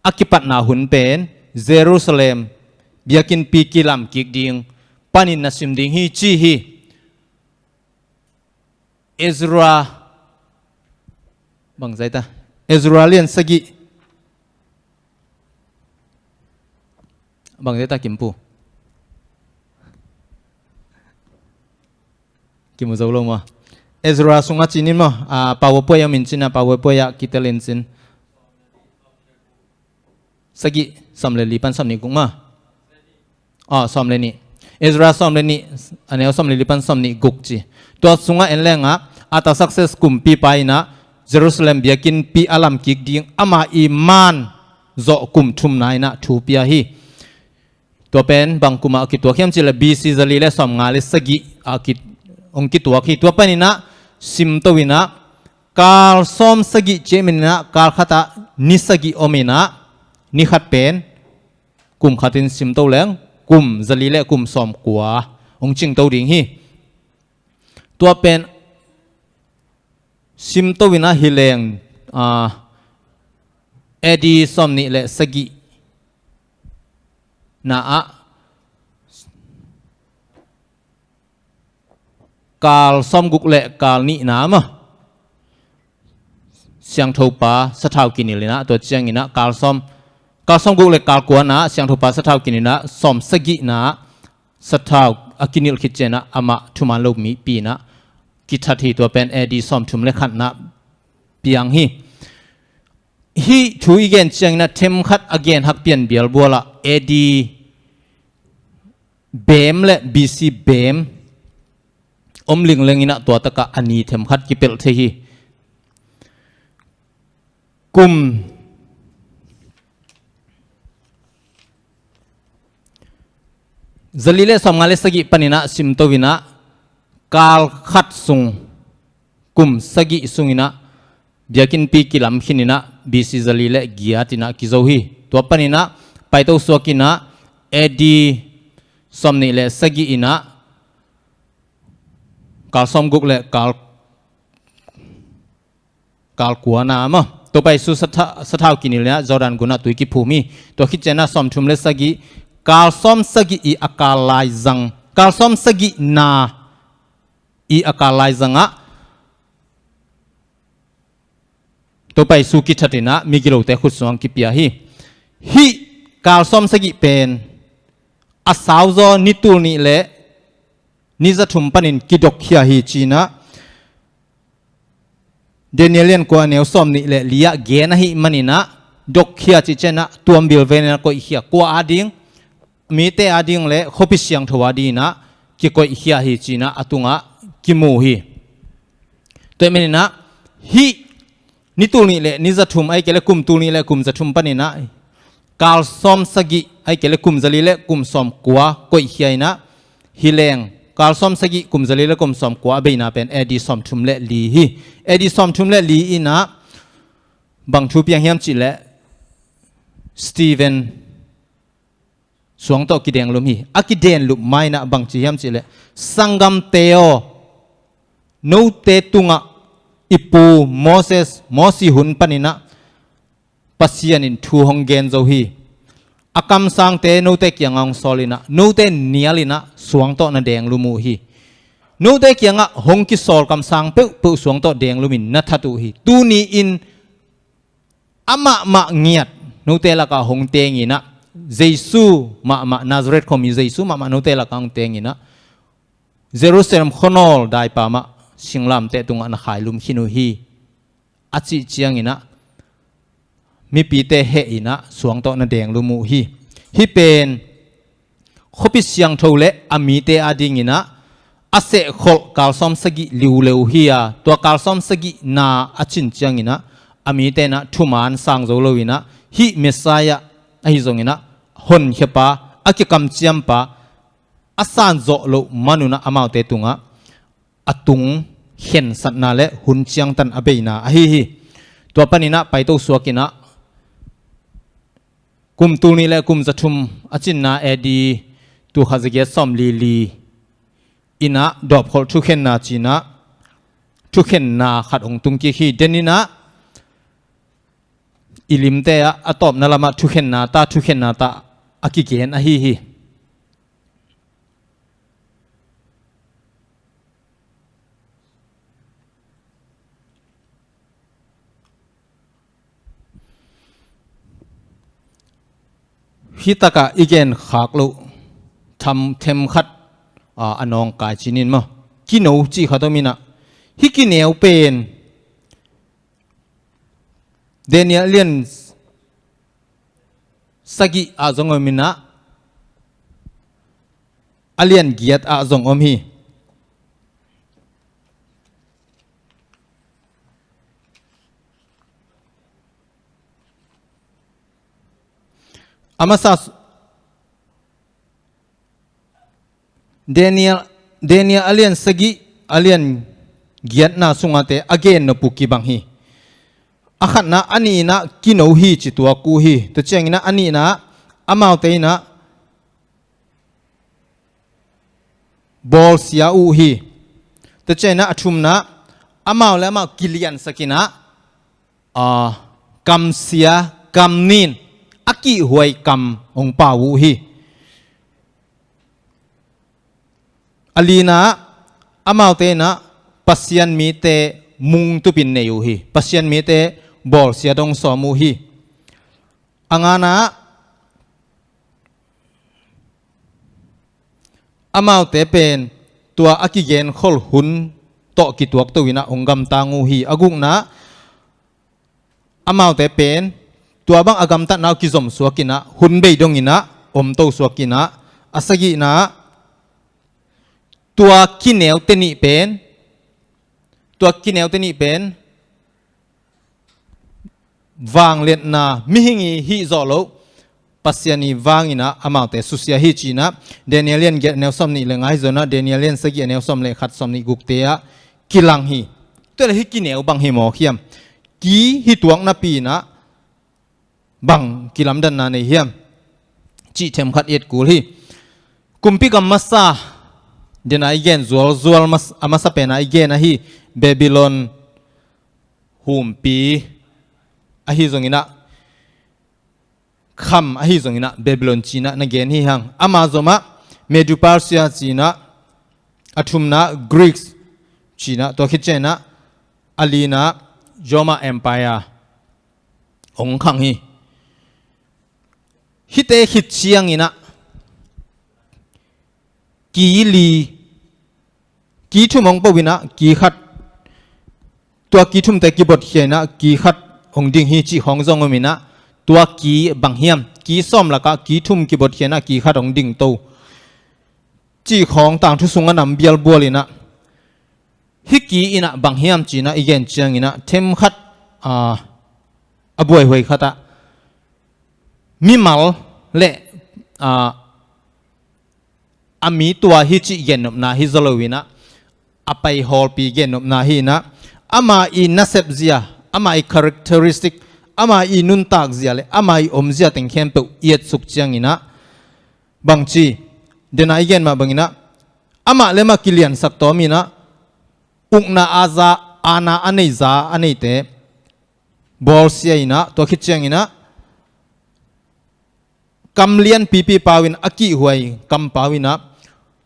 a kipatna hun pen Jerusalem biakinnpi kilam kik ding panin na sim ding hi ci hi. Ezra, bang zah ta, Ezra lian sagih, bang zah ta kimu, kimu zo lo maw? Ezra sungah ci-in maw, ah, PowerPoint ah om in cin, ah, PowerPoint ah kitel in cin. Sagih, sawm le li pan sawm nih guk maw? Ah, sawm le nih. Ezra sawm le nih, a neu sawm le li pan sawm nih guk ci. Tua sungah en leng ah, Artaxerxes kumpipa in ah Jerusalem biakinnpi a lam kik ding ama ii man zawh kum thumna in ah thu pia hi. Tua pen bang kum ah a kituak hiam cih leh B C zali le sawmnga le sagih ah ki, hong kituak hi. Tua panin ah simto in ah kal sawm sagih ciang manin ah kal khat ah ni sagih om in ah ni khat pen kum khat in simto leng kum zali le kum sawmkua hong cingto ding hi. Tua pen simto in ah hi leng, ah, A D sawmnih le sagih na ah kal sawmguk le kal nihna mah siangthopa sathau kinilh in ah, tua ciangin ah kal sawm, kal sawmguk le kal kuana ah siangthopa sathau kinilh in ah sawm sagihna ah sathau a kinilh khit ciangin ah amah thuman lo mipi in ah kithat hi. Tua pen A D sawmthum le khatna ah piang hi. Hih thu i gen ciangin ah themkhat a gen hak pian bialbual ah A D beem le B C beem om lingleng in ah tua tak ah a ni themkhat kipelh thei hi. Kum zali le sawmnga le sagih panin ah simto in ah kal khat sung kum sagih sung in ah biakinnpi kilam khin in ah B C zali le giat in ah kizo hi. Tua panin ah paito suak in ah A D sawmnih le sagih in ah kal sawmguk le kal, kal kuana ah maw, Topa Jesu satha-, sathau kinilh in ah Jordan gun ah tui kiphum hi. Tua khit ciangin ah sawmthum le sagih, kal sawm sagih i a kal laizang, kal sawm sagihna i a kal laizang ah Topa Jesu kithat in ah migilote khut sung ah kipia hi. Hih kal sawm sagih pen a sauzaw ni tul nih le ni zathum panin kidokkhia hi ci in ah Daniel lian kua a neu sawmnih le li ah gen ahih manin ah dokkhia cih ciangin ah tuambil ven in ah koihkhia, kua ading, mite ading le khuapi siangtho ading in ah kikoihkhia hi ci in ah a tungah kimu hi. Tua ahih manin ah hih ni tul nih le ni zathum ahih kei leh kum tul nih le kum zathum panin ah kal sawm sagih ahih kei leh kum zali le kum sawmkua koihkhia in ah hi leng kal sawm sagih kum zali le kum sawmkua a beina pen A D sawmthum le li hi. A D sawmthum le li in ah bang thu piang hiam cih leh Stephen suang tawh kidenglum hi. A kidenlum ma in ah bang ci hiam cih leh, "Sanggamte aw, note tungah i pu Moses, Mosi hun panin ah Pasian in thu hong gen zo hi. A kamsangte note kiangah hong sawl in ah, note nial in ah suang tawh na denglum uh hi. Note kiangah hong kisawl kamsang peuhpeuh suang tawh denglum in na that uh hi. Tuni in amah mah ngiat note lakah hong teng in ah, Jesu mahmah, Nazareth khuami Jesu mahmah note lakah hong teng in ah, Jerusalem khuanawl daipa mah singlamteh tungah na khailum khin uh hi," a cih ciangin ah mipite heh in ah suang tawh na denglum uh hi. Hih pen khuapi siangtho le a mite ading in ah a sehkholh kal sawm sagih liuleu hi a, tua kal sawm sagihna a cin ciangin ah a mite in ah thuman sang zo lo in ah hih Messiah ahi zongin ah honkhiapa, a kikamciampa, a san zawh loh manun ah amaute tungah a tung khensatna le hun ciangtan a beina ahi hi. Tua panin ah paito suak in ah kum tul nih le kum zathum a cinna A D tul khat zagiat sawmli li in ah dawpkholh thukhenna ci in ah thukhenna khat hong tung kik hi. Den in ah i limte ah a tawpna lamah thukhenna ta, thukhenna ta a kigen ahi hi. Hih takah i gen khak loh tham, themkhat, a, a nawngkai cinin maw, kino cih khat om in ah, hih kineu pen Daniel lian sagih ah zong om in ah, a lian giat ah zong om hi. A masa Daniel, Daniel a lian sagih, a lian giatna sungate a gen nop uh kibang hi. A khatna, a nihna kino hi ci tuak uh hi. Tua ciangin a nihna, amaute in bawlsia uh hi. Tua ciangin a thumna, amau le amau kiliansak in, a, kamsia, kamnin, a kihhuai kam hong pau uh hi. A lina, amaute in Pasian mite mungtupin nei uh hi. Pasian mite bawlsia dong sawm uh hi. A ngana, amaute pen tua a kigenkhol hun tawh kituakto in hong gamtang uh hi. A gukna, amaute pen tua bang a gamtatna uh kizom suak in, hun bei dong in omto suak in, a sagihna, tua kineute nih pen, tua kineute nih pen vangliatna, mihing i hih zawh loh, Pasian i vang in amaute susia hi ci-in Daniel lian giat a neu sawm nih le nga, ahi zongin Daniel lian sagih a neu sawm le khat, sawm nih gukte ah kilang hi. Tua le hih kineu bang hi mawk hiam? Ki hi tuak napi in bang kilamdanna nei hiam? Cih themkhat i et kul hi. Kumpi gam masa, den a i gen zualzual mas-, a masa pen a i gen ahi Babylon humpi, ahi zongin kham, ahi zongin Babylon ci-in na gen hi hang. Ama zomah Medo-Persia ci-in, a thumna Greeks ci-in, tua khit ciangin a lina Roma Empire hong khang hi. Hihte khit ciangin ki li, ki thum hong po in ki khat, tua ki thumte kibotkhia in ki khat hong ding hi cih khawng zong om in, tua ki bang hiam? Ki sawm lakah ki thum kibotkhia in ki khat hong dingto cih khawng tangthu sungah nam bialbual in, hih ki in bang hiam ci-in i gen ciangin themkhat, a, a buaihuai khat ah mimal le, a, a mi tua hi cih gennopna hi zaw lo in, a paihawlpi gennopna hi in, ama i nasepzia, ama i characteristic, ama i nuntakzia le ama i omzia teng khempeuh i etsuk ciangin, bangci, den a i gen mah bangin, amah le amah kiliansak tawm in, ukna a za, aana a nei, za a neite bawlsia in, tua khit ciangin kam lianpipi pau in, a kihhuai kam pau in,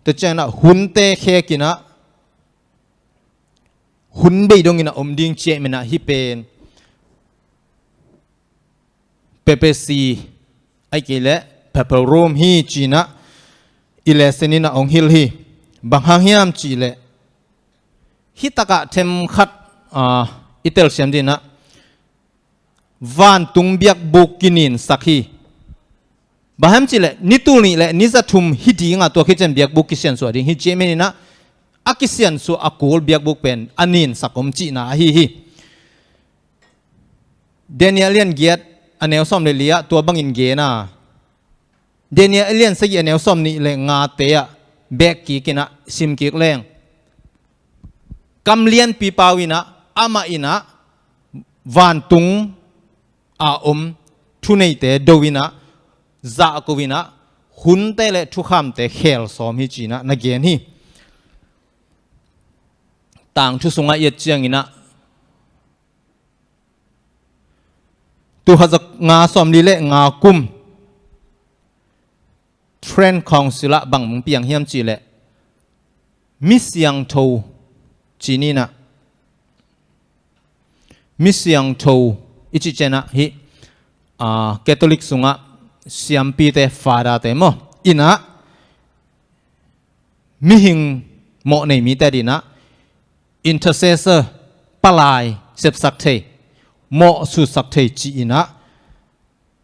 tua ciangin hunte khek in, hun bei dong in om ding ci-in, hih pen papacy, ahih kei leh Papal Rome hi ci-in i lesson in hong hilh hi. Bang hang hiam cih leh, hih takah themkhat, a, i telsiam ding in, vantung biakbuk kininsak hi. Bang hiam cih leh, ni tul nih le ni za thum hi ding a, tua khit ciang biakbuk kisiansuah ding hi ci-in, a kisiansuah a kul biakbuk pen a ninsak om cihna ahi hi. Daniel lian giat a neu sawm le li ah tua bangin gen a, Daniel lian sagih a neu sawm nih le ngate ah bek kik in, sim kik leng, kam lianpi pau in, amah in vantung a om thuneite do in, zahko in, hunte le thukhamte khel sawm hi ci-in na gen hi. Tangthu sungah i et ciangin, tul khat za nga sawmli le nga kum Trent Council ah bang piang hiam cih leh, mi siangtho ci-in, mi siangtho i cih ciangin hih, a, Catholic sungah siampite, Father-te maw, in mihing mawh nei mite adingin intercessor, palai sepsak thei, mawh sutsak thei ci-in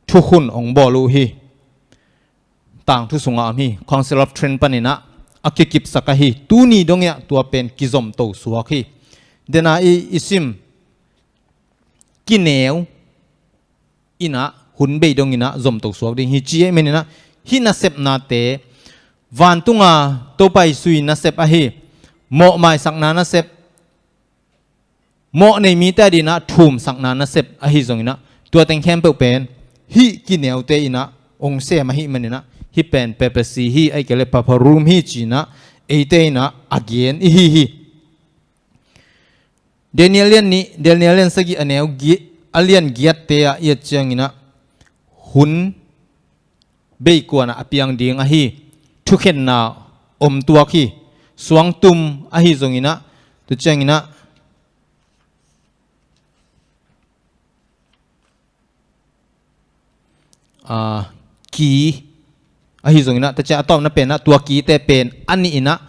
thukhun hong bawl uh hi. Tangthu sungah om hi. Council of Trent panin a kikipsak ahi. Tuni dong in tua pen kizomto suak hi. Den a i, i sim kineu in, hun bei dong in zomto suak ding hi ci-in, hih nasepnate vantunga Topa Jesu i nasep ahi, mawh maisakna nasep, mawh nei mite adingin ah thumsakna nasep ahi zongin ah, tua teng khempeuh pen hih kineute in ah hong sem ahih manin ah, hih pen papacy hi, ahih kei leh papal room hi ci-in ah eite in ah a gen i hi hi. Daniel lian nih, Daniel lian sagih a neu gi-, a lian giatte ah i et ciangin ah, hun bei kuan ah a piang ding ahi, thukhenna om tuak hi, suangtum ahi zongin ah, tua ciangin ah, ah, ki ahi zongin ah, tua ciang a tawpna pen ah, tua kite pen a nih in ah,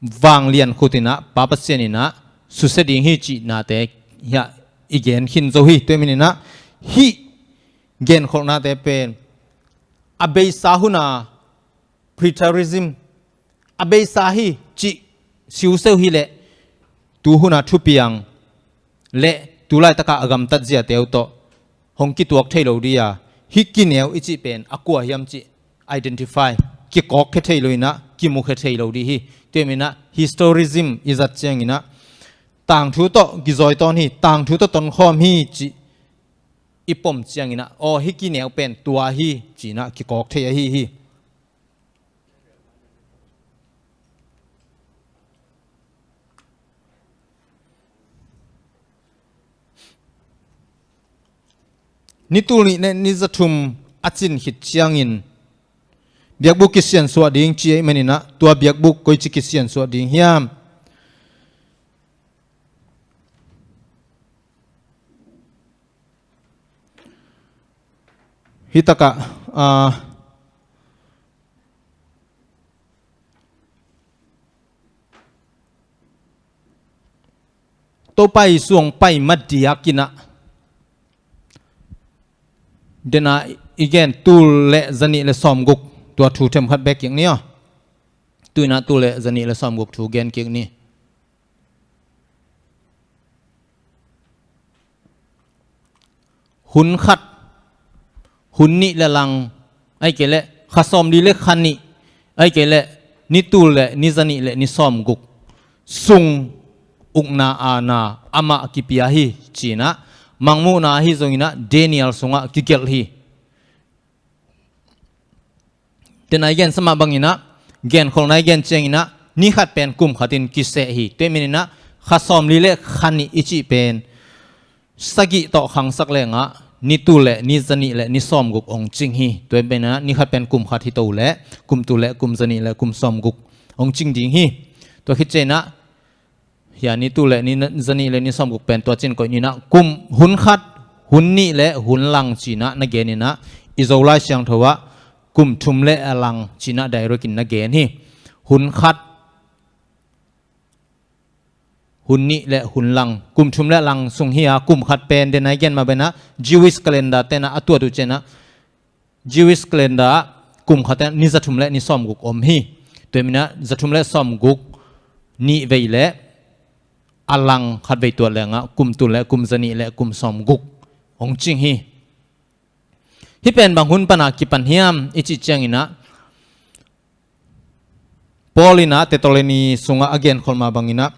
vanglian khut in ah, Pa Pasian in ah susia ding hi cihnate hiah i gen khin zo hi. Tua ahih manin ah, hih genkholhnate pen a beisa hun a preterism, a beisa hi cih siuseu hi leh, tu hun a thupiang le tu laitaka a gamtat ziate uh tawh hong kituak thei lo ding a, hih kineu i cih pen a kua hiam cih identify, kikawkkhia thei lo in ah, kimukhia thei lo ding hi. Tua ahih manin ah historism i zat ciangin ah, tangthu tawh kizawi tawn hi, tangthu tawh tonkhawm hi cih i pom ciangin ah, aw, hih kineu pen tua hi ci-in ah kikawk thei ahi hi. Ni tul nih le ni za thum a cin khit ciangin biakbuk kisiansuah ding ci ahih manin ah, tua biakbuk koici kisiansuah ding hiam? Hih takah, ah, Topa Jesu hong pai ma diakin ah, dena i gen tul le zanih le sawmguk, tua thu themkhat bek kik ni aw. Tu-in ah tul le zanih le sawmguk thu gen kik ni. Hun khat, hun nih le lang, ahih kei leh kha sawmli le kha nih, ahih kei leh ni tul le ni zanih le ni sawmguk sung ukna aana amah kipia hi ci-in ah, Mangmuhna ahi zongin ah Daniel sungah kigelh hi. Tena i gen sa mah bangin ah, genkholhna i gen ciangin ah, ni khat pen kum khatin kiseh hi. Tua ahih manin ah, kha sawmli le kha nih i cih pen sagih tawh khangsak leng ah, ni tul le ni zanih le ni sawmguk hong cing hi. Tua ahih manin ah, ni khat pen kum khat hi to leh, kum tul le kum zanih le kum sawmguk hong cing ding hi. Tua khit ciangin ah, hia ni tul le ni na-, zanih le ni sawmguk pen tua cin koih ni-in ah, kum hun khat, hun nih le hun lang ci-in ah na gen in ah, i Zolai Siangtho ah kum thum le a lang ci-in ah direct in na gen hi. Hun khat, hun nih le hun lang, kum thum le lang sung hi a, kum khat pen, dena i gen mah bangin ah, Jewish calendar ten ah a tuat uh ciangin ah, Jewish calendar ah kum khat ah ni za thum le ni sawmguk om hi. Tua ahih manin ah za thum le sawmguk nih vei le a lang khat vei tuat leng ah, kum tul le kum zanih le kum sawmguk hong cing hi. Hih pen bang hun pan a kipan hiam i cih ciangin ah, Paul in ah Thessaloni sungah a genkholh mah bangin ah,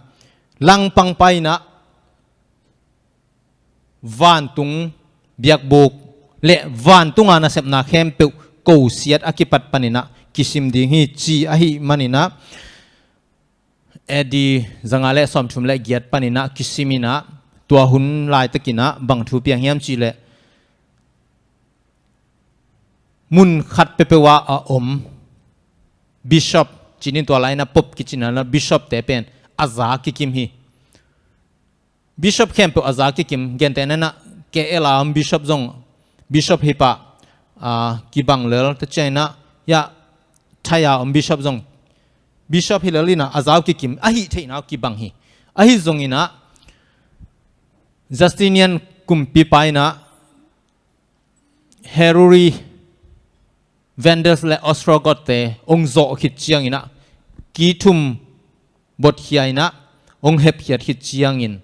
langpang pai-in ah vantung biakbuk le vantunga nasepna khempeuh kosiat a kipat panin ah kisim ding hi ci ahih manin ah, A D zanga le sawmthum le giat panin ah kisim in ah, tua hun laitakin ah bang thu piang hiam cih leh, mun khat peuhpeuh ah a om bishop, ci-in tua lai-in ah pope kici-in ah, bishop-te pen a za kikim hi. Bishop khempeuh a za kikim, gentehna-in ah K L a om bishop zong, bishop hi pah, ah, kibang lel, tua ciangin ah, ya, Thai a om bishop zong, bishop hi lel in ah a za uh kikim, a hih theihna uh kibang hi. Ahi zongin ah, Justinian kumpipa in ah, Heruli, Vandals le Ostrogoth-te hong zawh khit ciangin ah, kithum botkhia in ah, hong hepkhiat khit ciangin,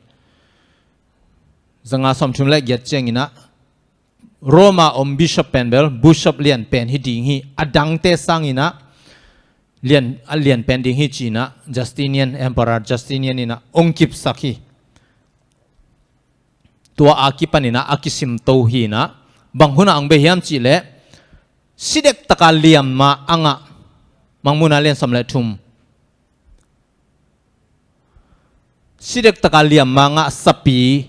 zanga sawmthum le giat ciangin ah, Roma om bishop pen bel bishop lian pen hi ding hi, a dangte sang inah lian, a lian pen ding hi ci inah Justinian, Emperor Justinian inah ong kipsak hi. Tua a kipan inah a kisimto hi inah bang hunah ong bei hiam cih leh, si dektaka liamma a ngah, Mangmuhna lian sawm le thum. Si dektaka liamma ngah sapi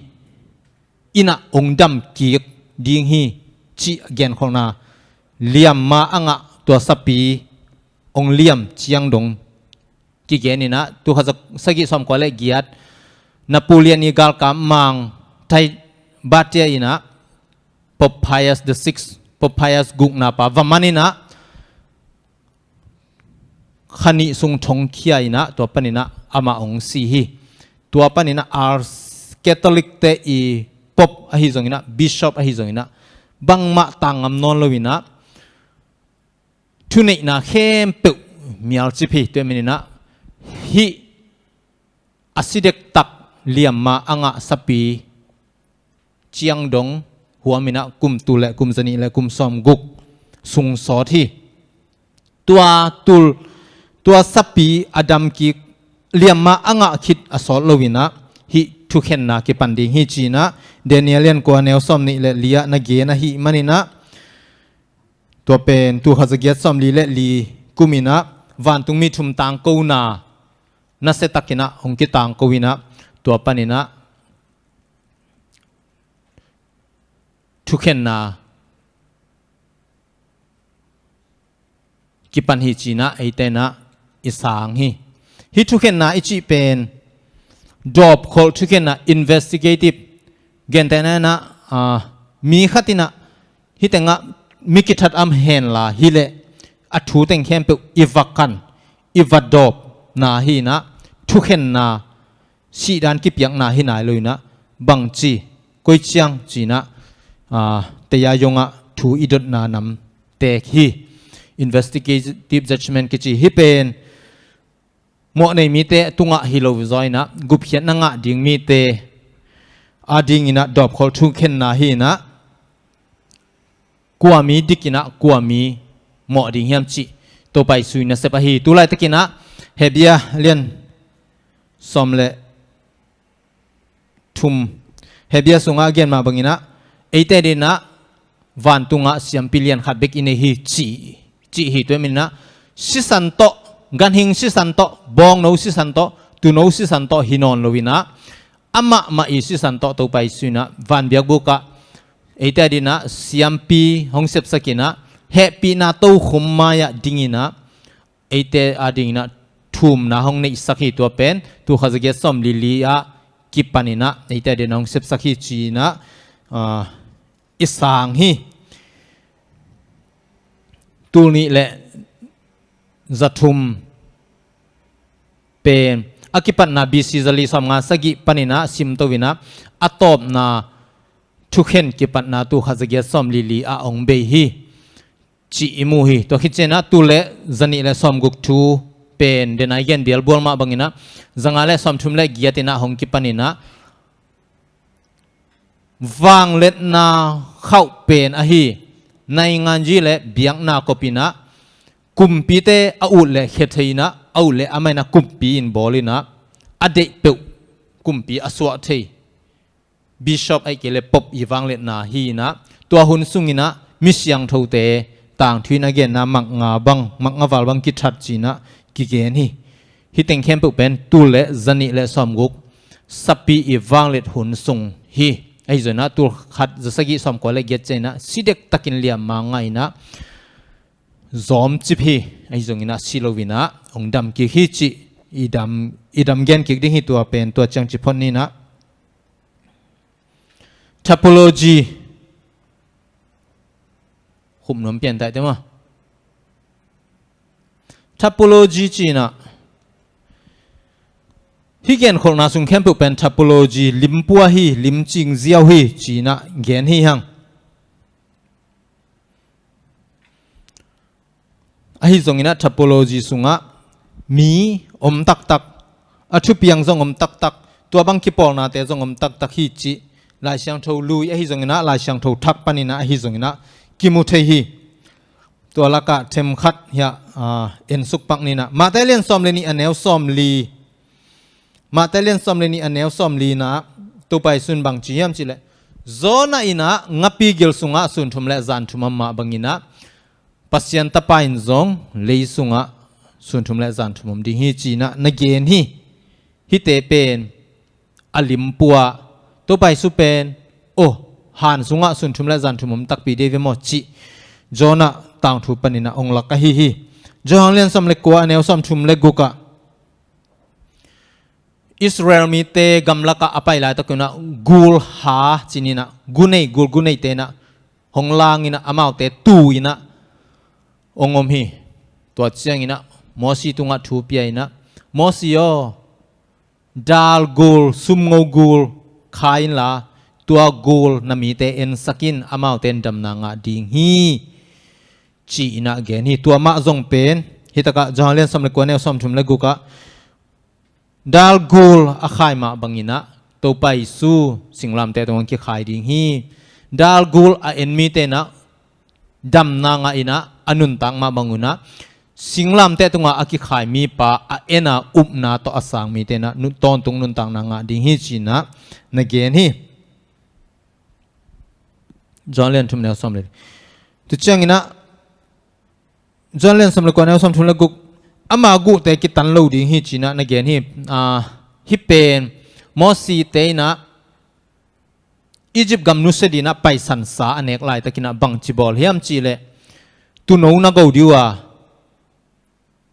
inah ong dam kik ding hi cih genkholhna, liamma a ngah tua sapi ong liam ciang dong kigen inah, tul khat za sagih sawmkua le giat, Napoleon i galkap mang Thai batia inah Pope Pius the sixth, Pope Pius gukna pa va man inah kha nih sung thongkhia inah tua pan inah amah ong si hi. Tua pan inah Ars Catholic te i Pope ahi zong inah, Bishop ahi zong inah bangmah tang ngam nawn lo inah thuneihna khempeuh mialcip hi. Tua manin inah hih a si dektak liamma a ngah sapi ciang dong huam inah kum tul le kum zanih le kum sawmguk sung sawt hi. Tua tul, tua sapi a dam kik liamma a ngah khit a sawt lo inah hih thukhenna kipan ding hi ci inah Daniel lian kua neu sawmnih le li ah na gen ahih man inah, tua pen tul khat za giat sawmli le li kum inah vantungmi thum tangkona nasia tak inah hong kitangko inah tua pan inah thukhenna kipan hi ci inah eite inah i sang hi. Hih thukhenna i cih pen dawpkholh thukhenna, investigative, gentehna inah, ah, mi khat inah hih tengah mi kithat om henla hi leh a thu teng khempeuh i va kan, i va dawpna hi inah thukhenna, sihdan kipiakna hi nai lo inah bangci, koi ciang ci inah, ah, tei-a zongah thu i dotna nam tek hi. Investigative judgment kici hi pen mawh nei mite tungah hi lo zaw inah gupkhiatna ngah ding mite a ding inah dawpkholh thukhenna hi inah kua mi dik inah kua mi mawh ding hiam cih Topa Jesu in nasep ahi. Tulaitak inah Hebru lian sawm le thum, Hebru sungah a gen mah bang inah eite ading inah vantungah siampi lian khat bek i nei hi cih, cih hi. Tua manin inah sisan tawh, ganhing sisan tawh, bawngno sisan tawh, tuuno sisan tawh hi nawn lo inah amah mah i sisan tawh Topa Jesu inah vanbiakbuk ah eite ading inah siampi hong sepsak inah hehpihna tokhom mai-ah ding inah eite ading inah thumna hong neihsak hi. Tua pen tul khat za giat sawmli li ah kipan inah eite ading inah hong sepsak hi ci inah, ah, i sang hi. Tul nih le za thum pen a kipatna B C za li sawmnga sagih pan inah simto inah a tawpna thukhen kipatna tul khat za giat sawmli li ah hong bei hi cih i mu hi. Tua khit ciang inah tul le zanih le sawmguk thu pen dena i gen bialbual mah bang inah zanga le sawmthum le giat inah hong kipan inah vangliatna khauh pen ahi nainganzi le biakna kop inah kumpite a ut le khia thei inah a ut le a mai inah kumpi in bawl inah a deih peuh kumpi a suah thei bishop ahih kei le pope i vangliatna hi inah tua hun sung inah mi siangthote tangthu in a genna mak nga bang, mak nga val bang kithat ci inah kigen hi. Hih teng khempeuh pen tul le zanih le sawmguk sapi i vangliat hun sung hi. Ahi zong inah tul khat za sagih sawmkua le giat ciang inah si dektakin liamma ngah inah zawmcip hi. Ahi zong inah si lo inah hong dam kik hi cih i dam, i dam gen kik ding hi. Tua pen tua ciang ci phot ni inah. Typology. Khum nuam pian taihte maw? Typology ci inah hih genkholhna sung khempeuh pen typology, limpua hi, limcing ziau hi ci inah gen hi hang. Ahi zong inah typology sungah mi om taktak, a thupiang zong om taktak, tua bang kipawlnate zong om taktak hi cih Lai Siangtho lui ahi zonginah, Lai Siangtho thak paninah ahi zonginah kimu thei hi. Tua lakah themkhat hiah, aa, ensuk pak ninah, Matthai lian sawm le nih a neu sawm li. Matthai lian sawm le nih a neu sawm li nah, Topa Jesu in bang ci hiam cihleh, Jonah inah ngapi gil sungah sun thum le zan thum om mah banginah, Pasian Tapa in zong lei sungah sun thum le zan thum om ding hi cinah na gen hi. Hihte pen a lim pua. Topa Jesu pen, oh, han sungah sun thum le zan thum om takpi dei ve maw cih Jonah tangthu paninah ong lak ahi hi. Johan lian sawm le kua a neu sawm thum le gukah, Israel mite gamlakah a pai laitakinah gul ha cininah, gunei, gul guneite inah hong langinah amaute tuinah hong om hi. Tua cianginah Mosi tungah thu pia inah, Mosi aw, dal gul, sumngo gul khai inla, tua gul na mite ensak in, amaute in damna ngah ding hi, ci-inah gen hi. Tua mah zong pen, hitakah Johan lian sawm le kua neu sawm thum le gukah, dal gul a khai mah banginah Topa Jesu singlamteh tungah kikhai ding hi. Dal gul a en mite inah damna ngah inah a nuntak mah bangunah singlamteh tungah a kikhai mipa a en a upna tawh a sang mite inah nu-, tawntung nuntakna ngah ding hi cinah na gen hi. Johan lian thum neu sawm le. Tu cianginah Johan lian sawm le kua neu sawm thum le guk, ama guhte kitan lo ding hi cinah na gen hi. Aa, hih pen Mosite inah Egypt gam nusia dinah paisan sa a nek laitakinah bangci bawl hiam cihleh, tuuno na go dih uh a,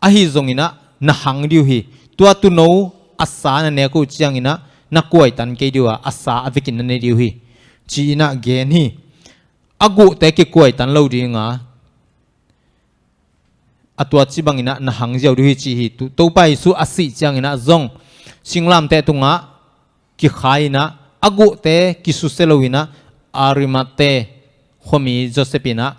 ahi zonginah na hang dih uh hi. Tua tuuno a sa na nek uh cianginah na kuaitan kei dih uh a, a sa a vekin na ne dih uh hi, ci-inah gen hi. A guhte kikuaitan lo dinga, a tua ci banginah na hang ziau dih uh hi ci hi. Tu-, Topa Jesu a sih cianginah zong singlamteh tungah kikhai inah, a guhte kisusia lo inah, Arimathea khuami Joseph inah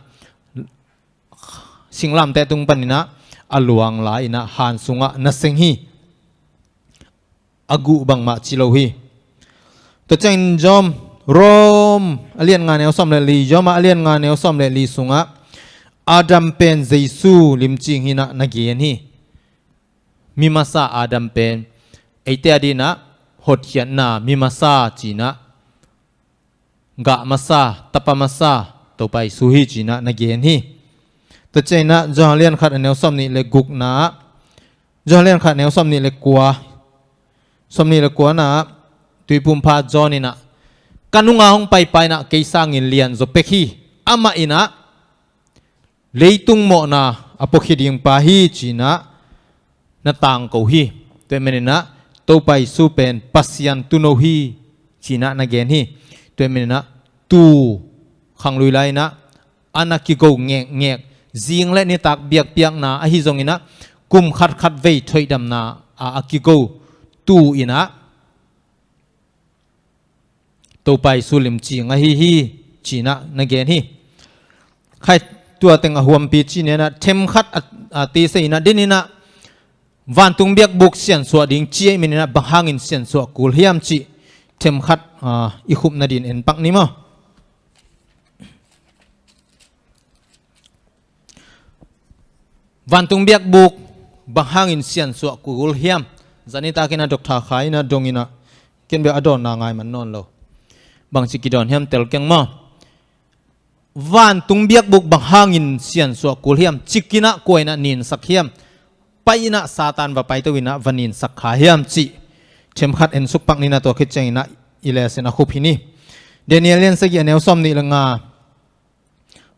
singlamteh tung paninah a luang la inah han sungah na seng hi. A guh bangmah ci lo hi. Tua ciangin Rom, Rom a lian nga neu sawm le li, Rom a lian nga neu sawm le li sungah Adam pen Jesu limcing hinah na gen hi. Mi masa Adam pen eite a dinah hotkhiatna mi masa cinah gah masa, tapa masa Topa Jesu hi cinah na gen hi. Tua cianginah Johan lian khat a neu sawm nih le gukna, Johan lian khat neu sawm nih le kua, sawm nih le kuana ah Tuiphum pha John inah, ka nunga hong paipa inah kei sangin lianzaw pek hi. Amah inah leitung mawhna a puakhia ding pa hi cinah na tangko hi. Tua ahih maninah Topa Jesu pen Pasian tuuno hi cinah na gen hi. Tua ahih maninah tuu khanglui lai inah a na kigo ngekngek, zing le nitak biakpiakna ahi zonginah kum khatkhat vei thoihdamna a, a kigo tuu inah Topa Jesu limcing ahi hi cinah na gen hi. Khai, tua teng a huampi cinah themkhat a, a tisa inah deninah vantung biakbuk siansuah ding ci ahih maninah bang hangin siansuah kul hiam cih themkhat, a, i khupna din en pak ni maw? Vantung biakbuk bang hangin siansuah kul hiam? Zani takin a Doctor Khai inah dong inah ken bia a dawnna ngai man nawn lo. Bangci kidawn hiam tel keng maw? Vantung biakbuk bang hangin siansuah kul hiam? Cikinah kua inah ninsak hiam? Pai inah Satan va paito inah va ninsak kha hiam cih themkhat ensuk pak ninah tua khit cianginah i lesson a khup hi ni. Daniel lian sagih a neu sawm nih le nga.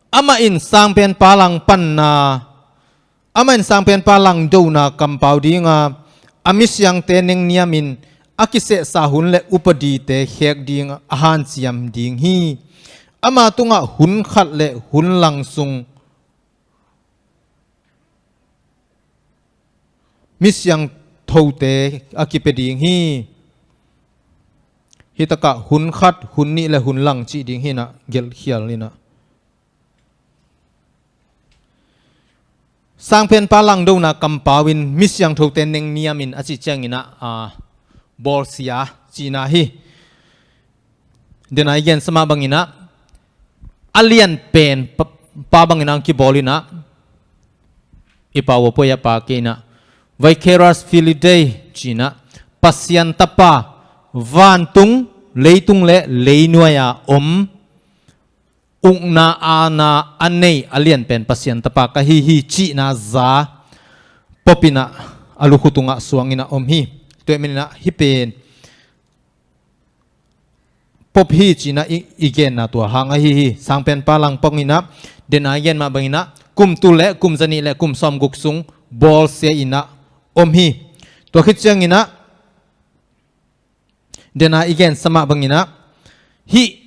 Amah in sangpenpa langpanna, amah in sangpenpa langdona kampau dinga, a misiangte nengniamin a kisehsa hun le upadite khek dinga a hanciam ding hi. Ama tungah hun khat le hun lang sung misiangthote a kipia ding hi. Hitakah hun khat, hun nih le hun lang cih ding hinah gelhkhial inah. Sangpenpa langdona kampau in misiangthote nengniamin a cih cianginah, a, bawlsia cihna hi. Dena i gensa mah banginah a lianpen pa, pa banginah ang kibawl inah i pau a poi a pa kei inah Vicarius Filii Dei ci inah Pasian tapa vantung leitung le leinuai-a om ukna aana a nei a lianpen Pasian tapa ka hi hi cihna za Pope inah a lukhu tungah suang inah om hi. Tua ahih maninah hih pen Pope hi ci inah i, i genna tua hang ahi hi. Sangpenpa langpong inah dena i gen mah banginah kum tul le kum zanih le kum sawmguk sung bawlsia inah om hi. Tua khit cianginah dena i gensa mah banginah hih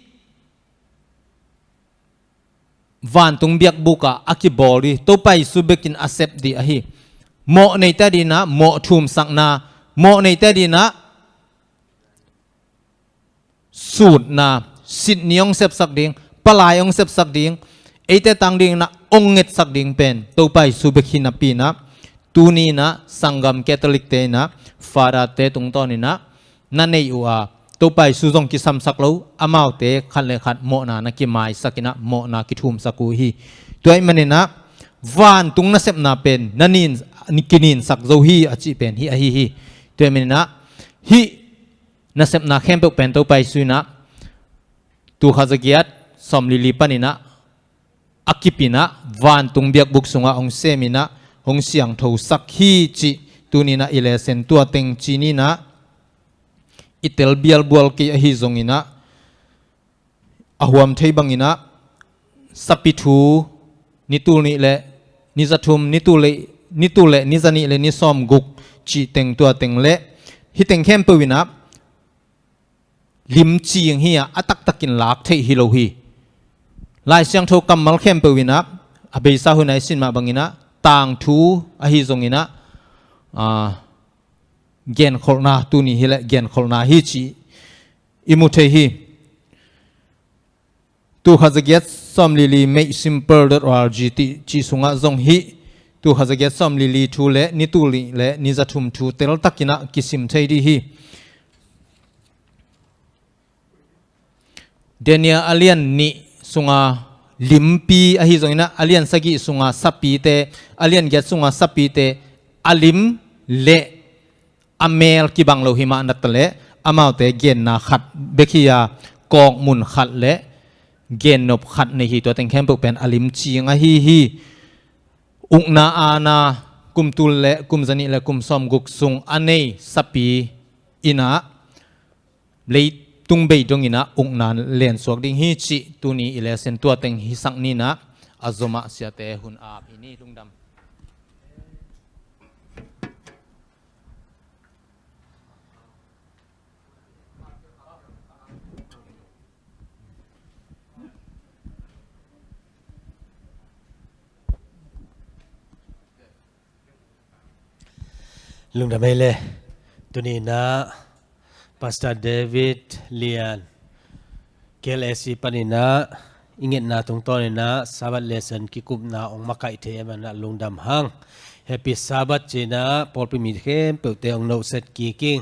vantung biakbuk ah a kibawl dih, Topa Jesu bekin a sep dih ahi. Mawh neite adinah mawh thumsakna, mawh neite adinah sutna, sitni hong sepsak ding, palai hong sepsak ding, eite tang dinginah hong ngetsak ding pen Topa Jesu bek hi napi inah tuni inah sanggam Catholic-te inah Father-te tungtawn inah na neih uh a, Topa Jesu zong kisamsak lo, amaute khat le khat mawhna na kimaisak inah mawhna kithumsak uh hi. Tua ahih maninah vantung nasepna pen na nin, kininsak zo hi a cih pen hih ahi hi. Tua ahih maninah hih nasepna khempeuh pen Topa Jesu inah tul khat zagiat sawmli li paninah a kip inah vantung biakbuk sungah hong sem inah hong siangthosak hi cih tuni inah i lesson tua teng ci ni inah i tel bialbual kei ahi zonginah a huam thei banginah sapi thu ni tul nih le ni za thum, ni tul le ni tul le ni za nih le ni sawmguk cih teng tua teng le hih teng khempeuh inah lim cing hi a, a taktakin lak theih hi lo hi. Lai Siangtho kammal khempeuh inah a beisa hun a i sin mah banginah tangthu ahi zonginah, aa, genkholhna tuni hileh genkholhna hi cih i mu thei hi. Tul khat zagiat sawmli li Make Simple dot org ti, cih sungah zong hih tul khat zagiat sawmli li thu le ni tul nih le ni za thum thu teltakinah kisim thei dih hi. Daniel a lian nih sunga limpi ahi zonginah a lian sagih sunga sapite, a lian giat sunga sapite a lim le a mel kibang lo hi mah na taleh amaute genna khat bek hi a, kawkmun khat le gennop khat nei hi. Tua teng khempeuh pen a lim cing ahi hi. Ukna aana kum tul le kum zanih le kum sawmguk sung a nei sapi inah leitung bei donginah ukna lensuak ding hi cih tuni i lesson tua teng hisak ni inah a zomah siate hun ap hi ni. Lungdam. Lungdam ei le. Tuni inah Pastor David Lian K L A C paninah i ngetna tungtawninah Sabbath lesson kikupna hong makaih thei ahih maninah lungdam hang. Happy Sabbath ci inah pawlpi mi khempeuhte hong nohset kik ing.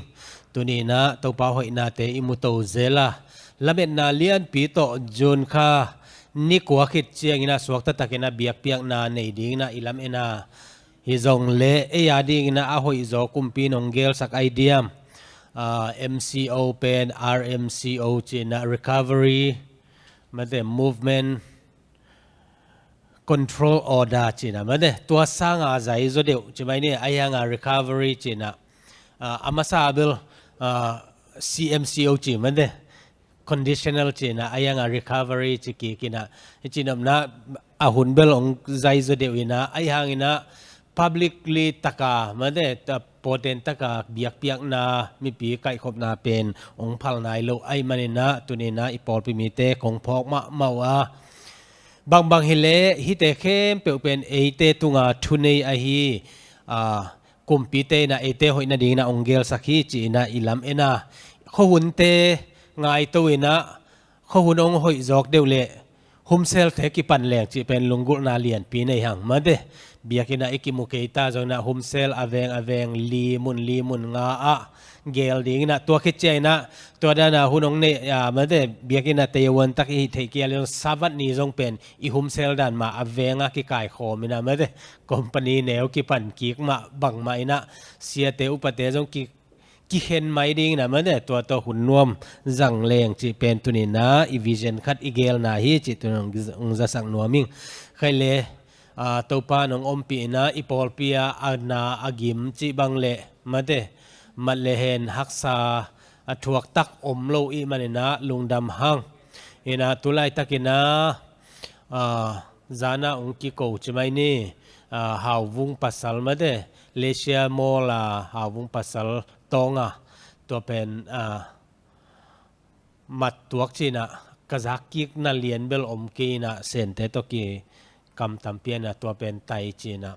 Tuni inah Topa hoihnate i mu to zel a, lametna lianpi tawh June kha ni kua khit cianginah suakta takinah biakpiakna nei dinginah i lam en a, hi zong le ei a dinginah a hoihzaw kumpi in hong gelsak ai diam, ah, M C O pen R M C O ci inah recovery, mate, movement control order ci inah, mate, tua sanga zai zaw deuh ci mai ni. Ahi hanga recovery ci inah, ah, a masa bel, ah, C M C O ci, mate, conditional ci inah, ahi hanga recovery ci kik inah, hi ci nopna a hun bel hong zai zaw deuh inah, ahi hanginah publicly taka, mate, ta, pawten taka biakpiakna, mipi kaihkhopna pen hong phal nai lo ahih maninah tuni inah i pawlpi mite kong phawk mahmah uh a, bangbang hileh hihte khempeuh pen eite tunga thunei ahi, aa, kumpite inah eite hoih nadinginah hong gelsak hi ci inah i lam en a, khuahunte ngaito inah khuahun hong hoih zawk deuh leh Humselte kipan leng cih pen lunggulhna lianpi nei hang mate. Biakinn ah i kimu kei ta zongin ah humsel a veng a veng, li mun li mun nga ah gel dingin ah, tua khit ciangin ah tua dan a hun hong nei a mate, biakinn ah tei a uan tak i hih theih kei a leh zong Sabbath ni zong pen i humsel dan mah a veng ah kikaikhawm in ah mate, company neu kipan kik mah bangmah in ah siate upate zong ki kikhen mai dingin ah mate, tua tawh hun nuam zang leng cih pen tuni-in ah i vision khat i gelna hi cih tuni-in hong zasak nuam ing. Khai le, aa, Topa in hong ompih in ah i pawlpi ah a na a gim cih bang le mate, mat le hen haksa a thuak tak om lo i hih manin ah lungdam hang. In ah tu laitakin ah, aa, zan ah hong kiko ci mai ni, aa, Hauvung pasal mate, Lesia Mall a Hauvung pasal tawng a, tua pen, aa, mat tuak ci-in ah ka zak kikna lian bel om kei in ah, Sente tawh kikam tampi in ah tua pen tai ci-in ah,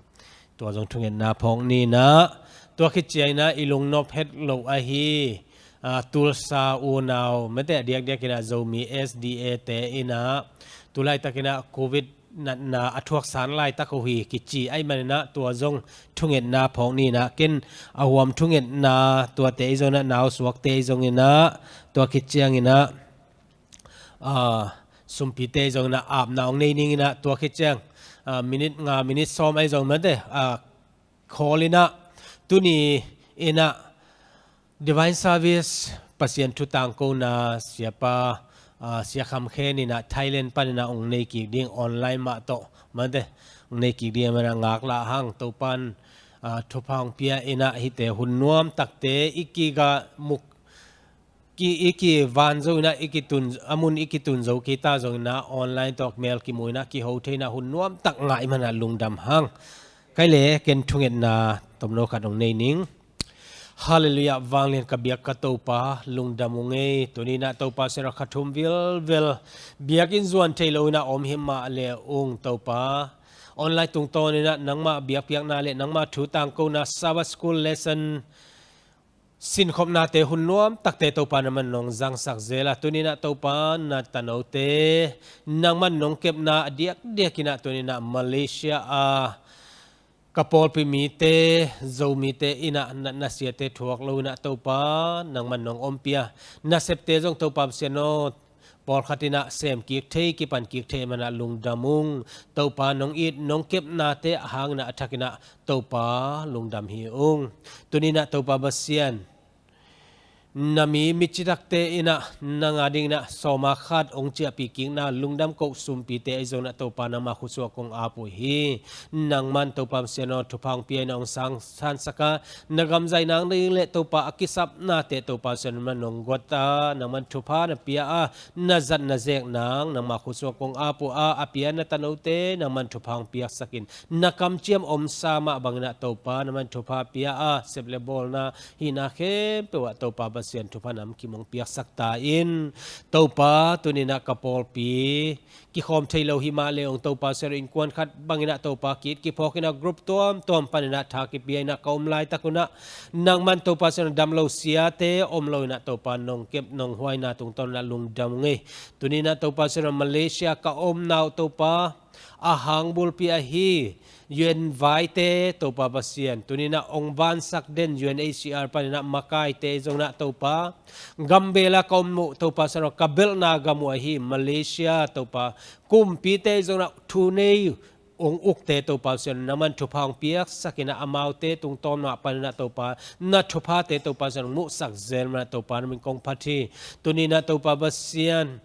tua zong thungetna phawk ni in ah, tua khit ciangin ah i lungnop het loh ahi, aa, Tulsa unau mate, a diakdiakin ah Zomi S D A te in ah tu laitakin ah Covid natna a thuaksan laitak uh hi kici ahih manin ah tua zong thungetna phawk ni in ah, ken a huam thungetna tuate i zongin ah, nausuakte i zongin ah, tua khit ciangin ah, aa, sumpite i zongin ah apna hong nei ning in ah, tua khit ciang, aa, minit nga minit sawm ahi zong mate, aa, khawl in ah, tuni in ah Divine Service Pasian thu tangkona siapa, aa, Sia Kham Khen in ah Thailand panin ah hong nei kik ding, online mah tawh mate, hong nei kik ding ahih manin ah ngaklah hang. Topa in, aa, thupha hong pia in ah hihte hun nuam takte i kiga muk ki, i kivan zo in ah, i kitun, a mun i kitun zo kei ta zongin ah online tawh mel kimu in ah kiho thei in ah hun nuam tak ngah i hih manin ah lungdam hang. Khai le ken thungetna tomno khat hong nei ning. Halleluiah, vanglian ka biak ka Topa, lungdam ung ei. Tuni in ah Topa Sia, kha thum vilvel biakinn zuan thei lo in ah om hi mah le ung Topa, online tungtawn in ah nangmah biakpiakna le nangmah thu tangkona Sabbath School lesson sinkhopnate hun nuam takte Topa nangman nong zangsak zel a, tuni in ah Topa na tanote nangman nong kepna a diakdiakin ah tuni in ah Malaysia a ka pawlpi mite, Zomite in ah natna siate thuak lo in ah Topa nangman nong ompih a, nasepte zong Topa Pasian aw, pawlkhat in ah sem kik thei, kipan kik thei ahih manin ah lungdam ung. Topa nong it nong kepnate a hangin ah a thakin ah Topa lungdam hi ung. Tuni in ah Topa Pasian, na mi mi citakte in ah nang a dingin ah sawma khat hong ciahpih kikna lungdam koh sumpite ahi zongin ah Topa nangma khutsuak kong ap uh hi. Nangman Topa Pasian aw, thupha hong pia in ah hong sang sansak a, na gam zai nang ding le Topa a kisapnate Topa Pasian nangman nong guat a, nangman thupha na pia a, na zat na zek nang nangma khutsuak kong ap uh a, a pia na tanote nangman thupha hong piaksak in, na kamciam omsa mah bangin ah Topa nangman thupha pia a, sep le bawlna hihna khempeuh ah Topa Pasian thupha namkim hong piaksak ta in. Topa, tuni in ah ka pawlpi kikhawm thei lo hi mah le ung Topa Pasian aw, innkuan khat bangin ah Topa ki-it kiphawk in ah group tuamtuam panin ah tha kipia in ah ka om laitak un ah nangman Topa Pasian aw, dam lo siate om lo in ah Topa nong kep nong huaina tungtawn in ah lungdam ung ei. Tuni in ah Topa Pasian aw, Malaysia ka omna uh Topa, a hang bulpi ahi U N vaite Topa Pasian, tuni in ah hong vansak den U N H C R panin ah makaite zongin ah Topa, gambel a ka om uh Topa Pasian aw, ka belhna gam uh ahi Malaysia Topa, kumpite zongin ah thu nei hong ukte Topa Pasian nangman thupha hong piaksak in ah amaute tungtawn mah panin ah Topa na thuphate Topa Pasian hong muhsak zel man ah Topa na min kong phat hi. Tuni in ah Topa Pasian,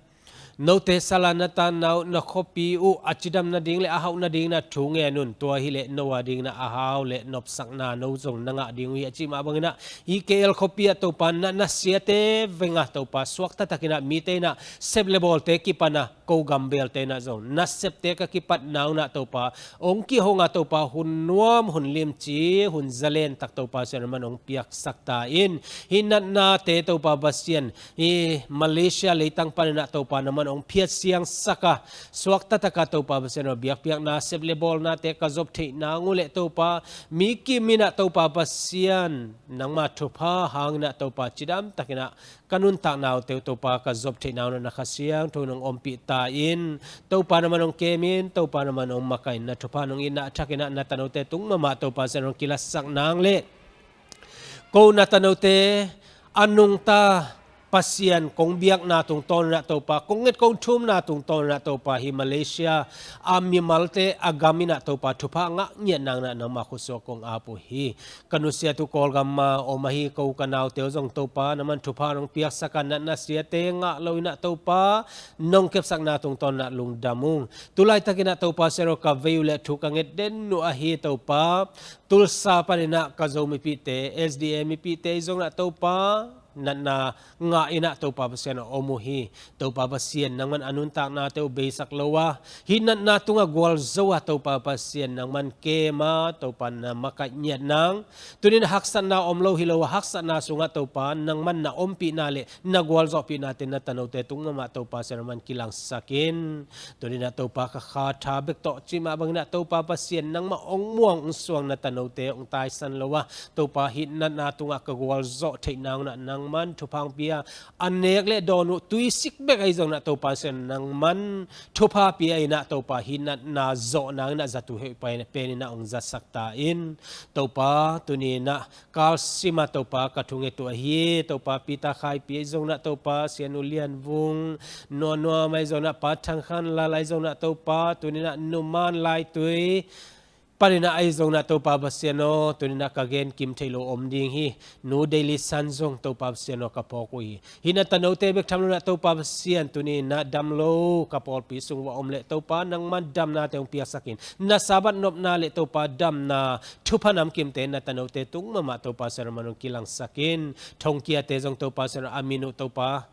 note sal a na tanna uh, na khuapi uh a cidam nading le a hauh nadingin ah thu ngen un. Tua hileh no a dingin ah a hau le nopsakna no zong na ngah ding uh hi a cih mah bangin ah hih K L khuapi ah Topa na, na siate veng a Topa suakta takin ah mite in ah sep le bawlte kipan a ko gambelte in ah zong nasepte ka kipatna un ah Topa hong kihong a Topa hun nuam hun limci hun zalen tak Topa Pasian nangman hong piaksak ta in. Hih natnate Topa Pasian, hih Malaysia leitang panin ah Topa nangman hong phiat siangsak a, suakta taka Topa Pasian aw, biakpiakna sep le bawlnate ka zop theih nang uh leh Topa, mi kim in ah Topa Pasian, nangma thupha hangin ah Topa, cidam takin ah ka nuntakna uh teuh Topa ka zop theih nang uh na Kha Siangtho in hong ompih ta in, Topa na man hong kem in, Topa na man hong makaih in, na thupha nong itna a thakin ah na tanote tung mahmah Topa Pasian hong kilatsak nang leh ko na tanote a nungta Pasian kong biakna tungtawn in ah Topa, kong nget kong thumna tungtawn in ah Topa, hih Malaysia a mimalte a gam in ah Topa, thupha ngah ngiat nang in ah nangma khutsuak kong ap uh hi. Ka nusiat uh Kawlgam ah om ahi ko ka naute uh zong Topa, na man thupha nong piaksak a, natna siate ngah lo in ah Topa, nong kepsakna tungtawn in ah lungdam ung. Tulaitakin ah Topa Pasian aw, ka vei uh leh thu ka nget den uh ahi Topa, Tulsa panin ah ka Zo mipihte, S D A mipihte i zong in ah Topa, natna ngah in ah Topa Pasian aw, om uh hi. Topa Pasian, nang man a nuntaknate uh beisak lo a, hih natna tungah gualzo a, Topa Pasian, nang man kem a, Topa na makaih ngiat nang. Tuni in ah haksatna om lo hi lo a, haksatna sungah Topa, nang man na ompihna leh na gualzawhpihnate na tanote tung mahmah Topa Pasian aw, na man kilangsak in. Tuni in ah Topa, ka kha tha bek tawh cih mah bangin ah Topa Pasian, nangmah hong muang hong suang na tanote hong taisan lo a, Topa, hih natna tungah ka gualzawh theih nang un ah nang man thupha hong pia. A nek le dawn uh tuisik bek ahi zong in ah Topa Pasian, nang man thupha pia in ah Topa, hih natna zawh nang in ah zat uh hoih pen in ah hong zatsak ta in. Topa, tuni in ah kalsim a Topa, ka thunget uh ahi Topa, Peter Khaipi ahi zong in ah Topa, Sianu Lian Vung, nuanuam ahi zong in ah Pa Thang Khan Lal ahi zong in ah Topa, tuni in ah Nu Man Lai Tui panin ah ahi zong in ah Topa Pasian aw, tuni in ah ka gen kim thei lo om ding hi. Nu Daily Sun zong Topa Pasian aw, ka phawk uh hi. Hih na tanote bek tham lo in ah Topa Pasian, tuni in ah dam lo ka pawlpi sung uah om leh Topa, nang man damnate hong piaksak in, na Sabbath nopna leh Topa damna thupha namkimte na tanote tung mahmah Topa Pasian aw, na man hong kilangsak in. Thongkiate zong Topa Pasian aw, a min uh Topa,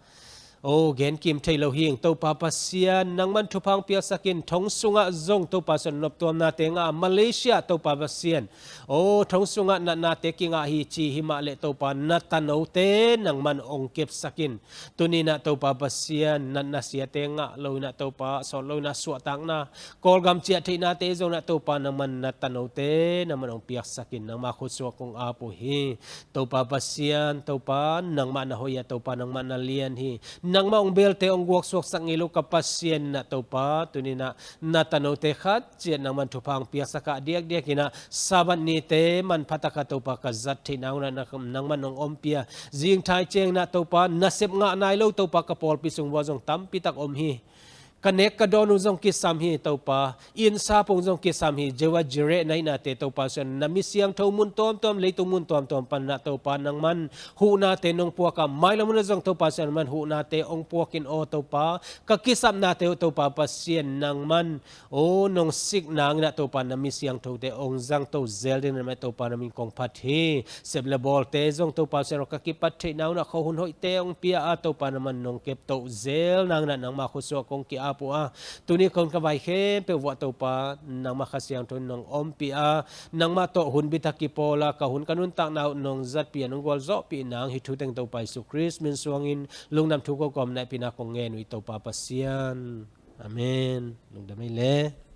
aw, gen kim thei lo hi ing. Topa Pasian, nang man thupha hong piaksak in. Thong sungah zong Topa Pasian aw, noptuamnate ngah a, Malaysia Topa Pasian, aw, thong sungah natnate kingah hi ci hi mah leh Topa, na tanote nang man hong kepsak in. Tuni in ah Topa Pasian, natna siate ngah lo in ah Topa, sawt lo in ah suahtakna, Kawlgam ciah theihnate zong in ah Topa, nang man na tanote nang man hong piaksak in, nangma khutsuak kong ap uh hi. Topa Pasian, Topa, nangmah na hoih a, Topa, nangmah na lian hi. Nangmah hong belte hong guaksuaksak ngei lo ka Pasian in ah Topa, tuni in ah na tanote khat ciat nang man thupha hong piaksak a, diakdiak in ah Sabbath nite manpha tak a Topa ka zat theih nang un ah nang man hong ompih a, zingthai ciang in ah Topa, nasep ngah nai lo Topa, ka pawlpi sung uah zong tampi tak om hi. Ka nek ka dawn uh zong kisam hi Topa, inn sapung zong kisam hi. Jehovah Jireh na hihnate Topa Pasian, na mi siangtho mun tuamtuam, leitung mun tuamtuam pan in ah Topa, nang man huhnate nong puak a, mailam hun ah zong Topa Pasian, nang man huhnate hong puak in aw Topa, ka kisapnate uh Topa Pasian, nang man, aw, nong sik nang in ah Topa, na mi siangthote hong zangto zel ding in ah Topa, na min kong phat hi. Sep le bawlte zong Topa Pasian aw, ka kipat theih nang un ah khuahun hoihte hong pia a, Topa, nang man nong kepto zel nang in ah nangma khutsuak kong ki-ap uh a, tuni kong ka vai khempeuh uah Topa, nangma Kha Siangtho in nong ompih a, nangmah tawh hun bit a kipawl a, ka hun ka nuntakna uh nong zatpih a, nong gualzawhpih nang, hih thu teng Topa Jesu Khrist min suangin lungdam thu ko kawm naihpina kong ngen uh hi Topa Pasian. Amen. Lungdam ei le.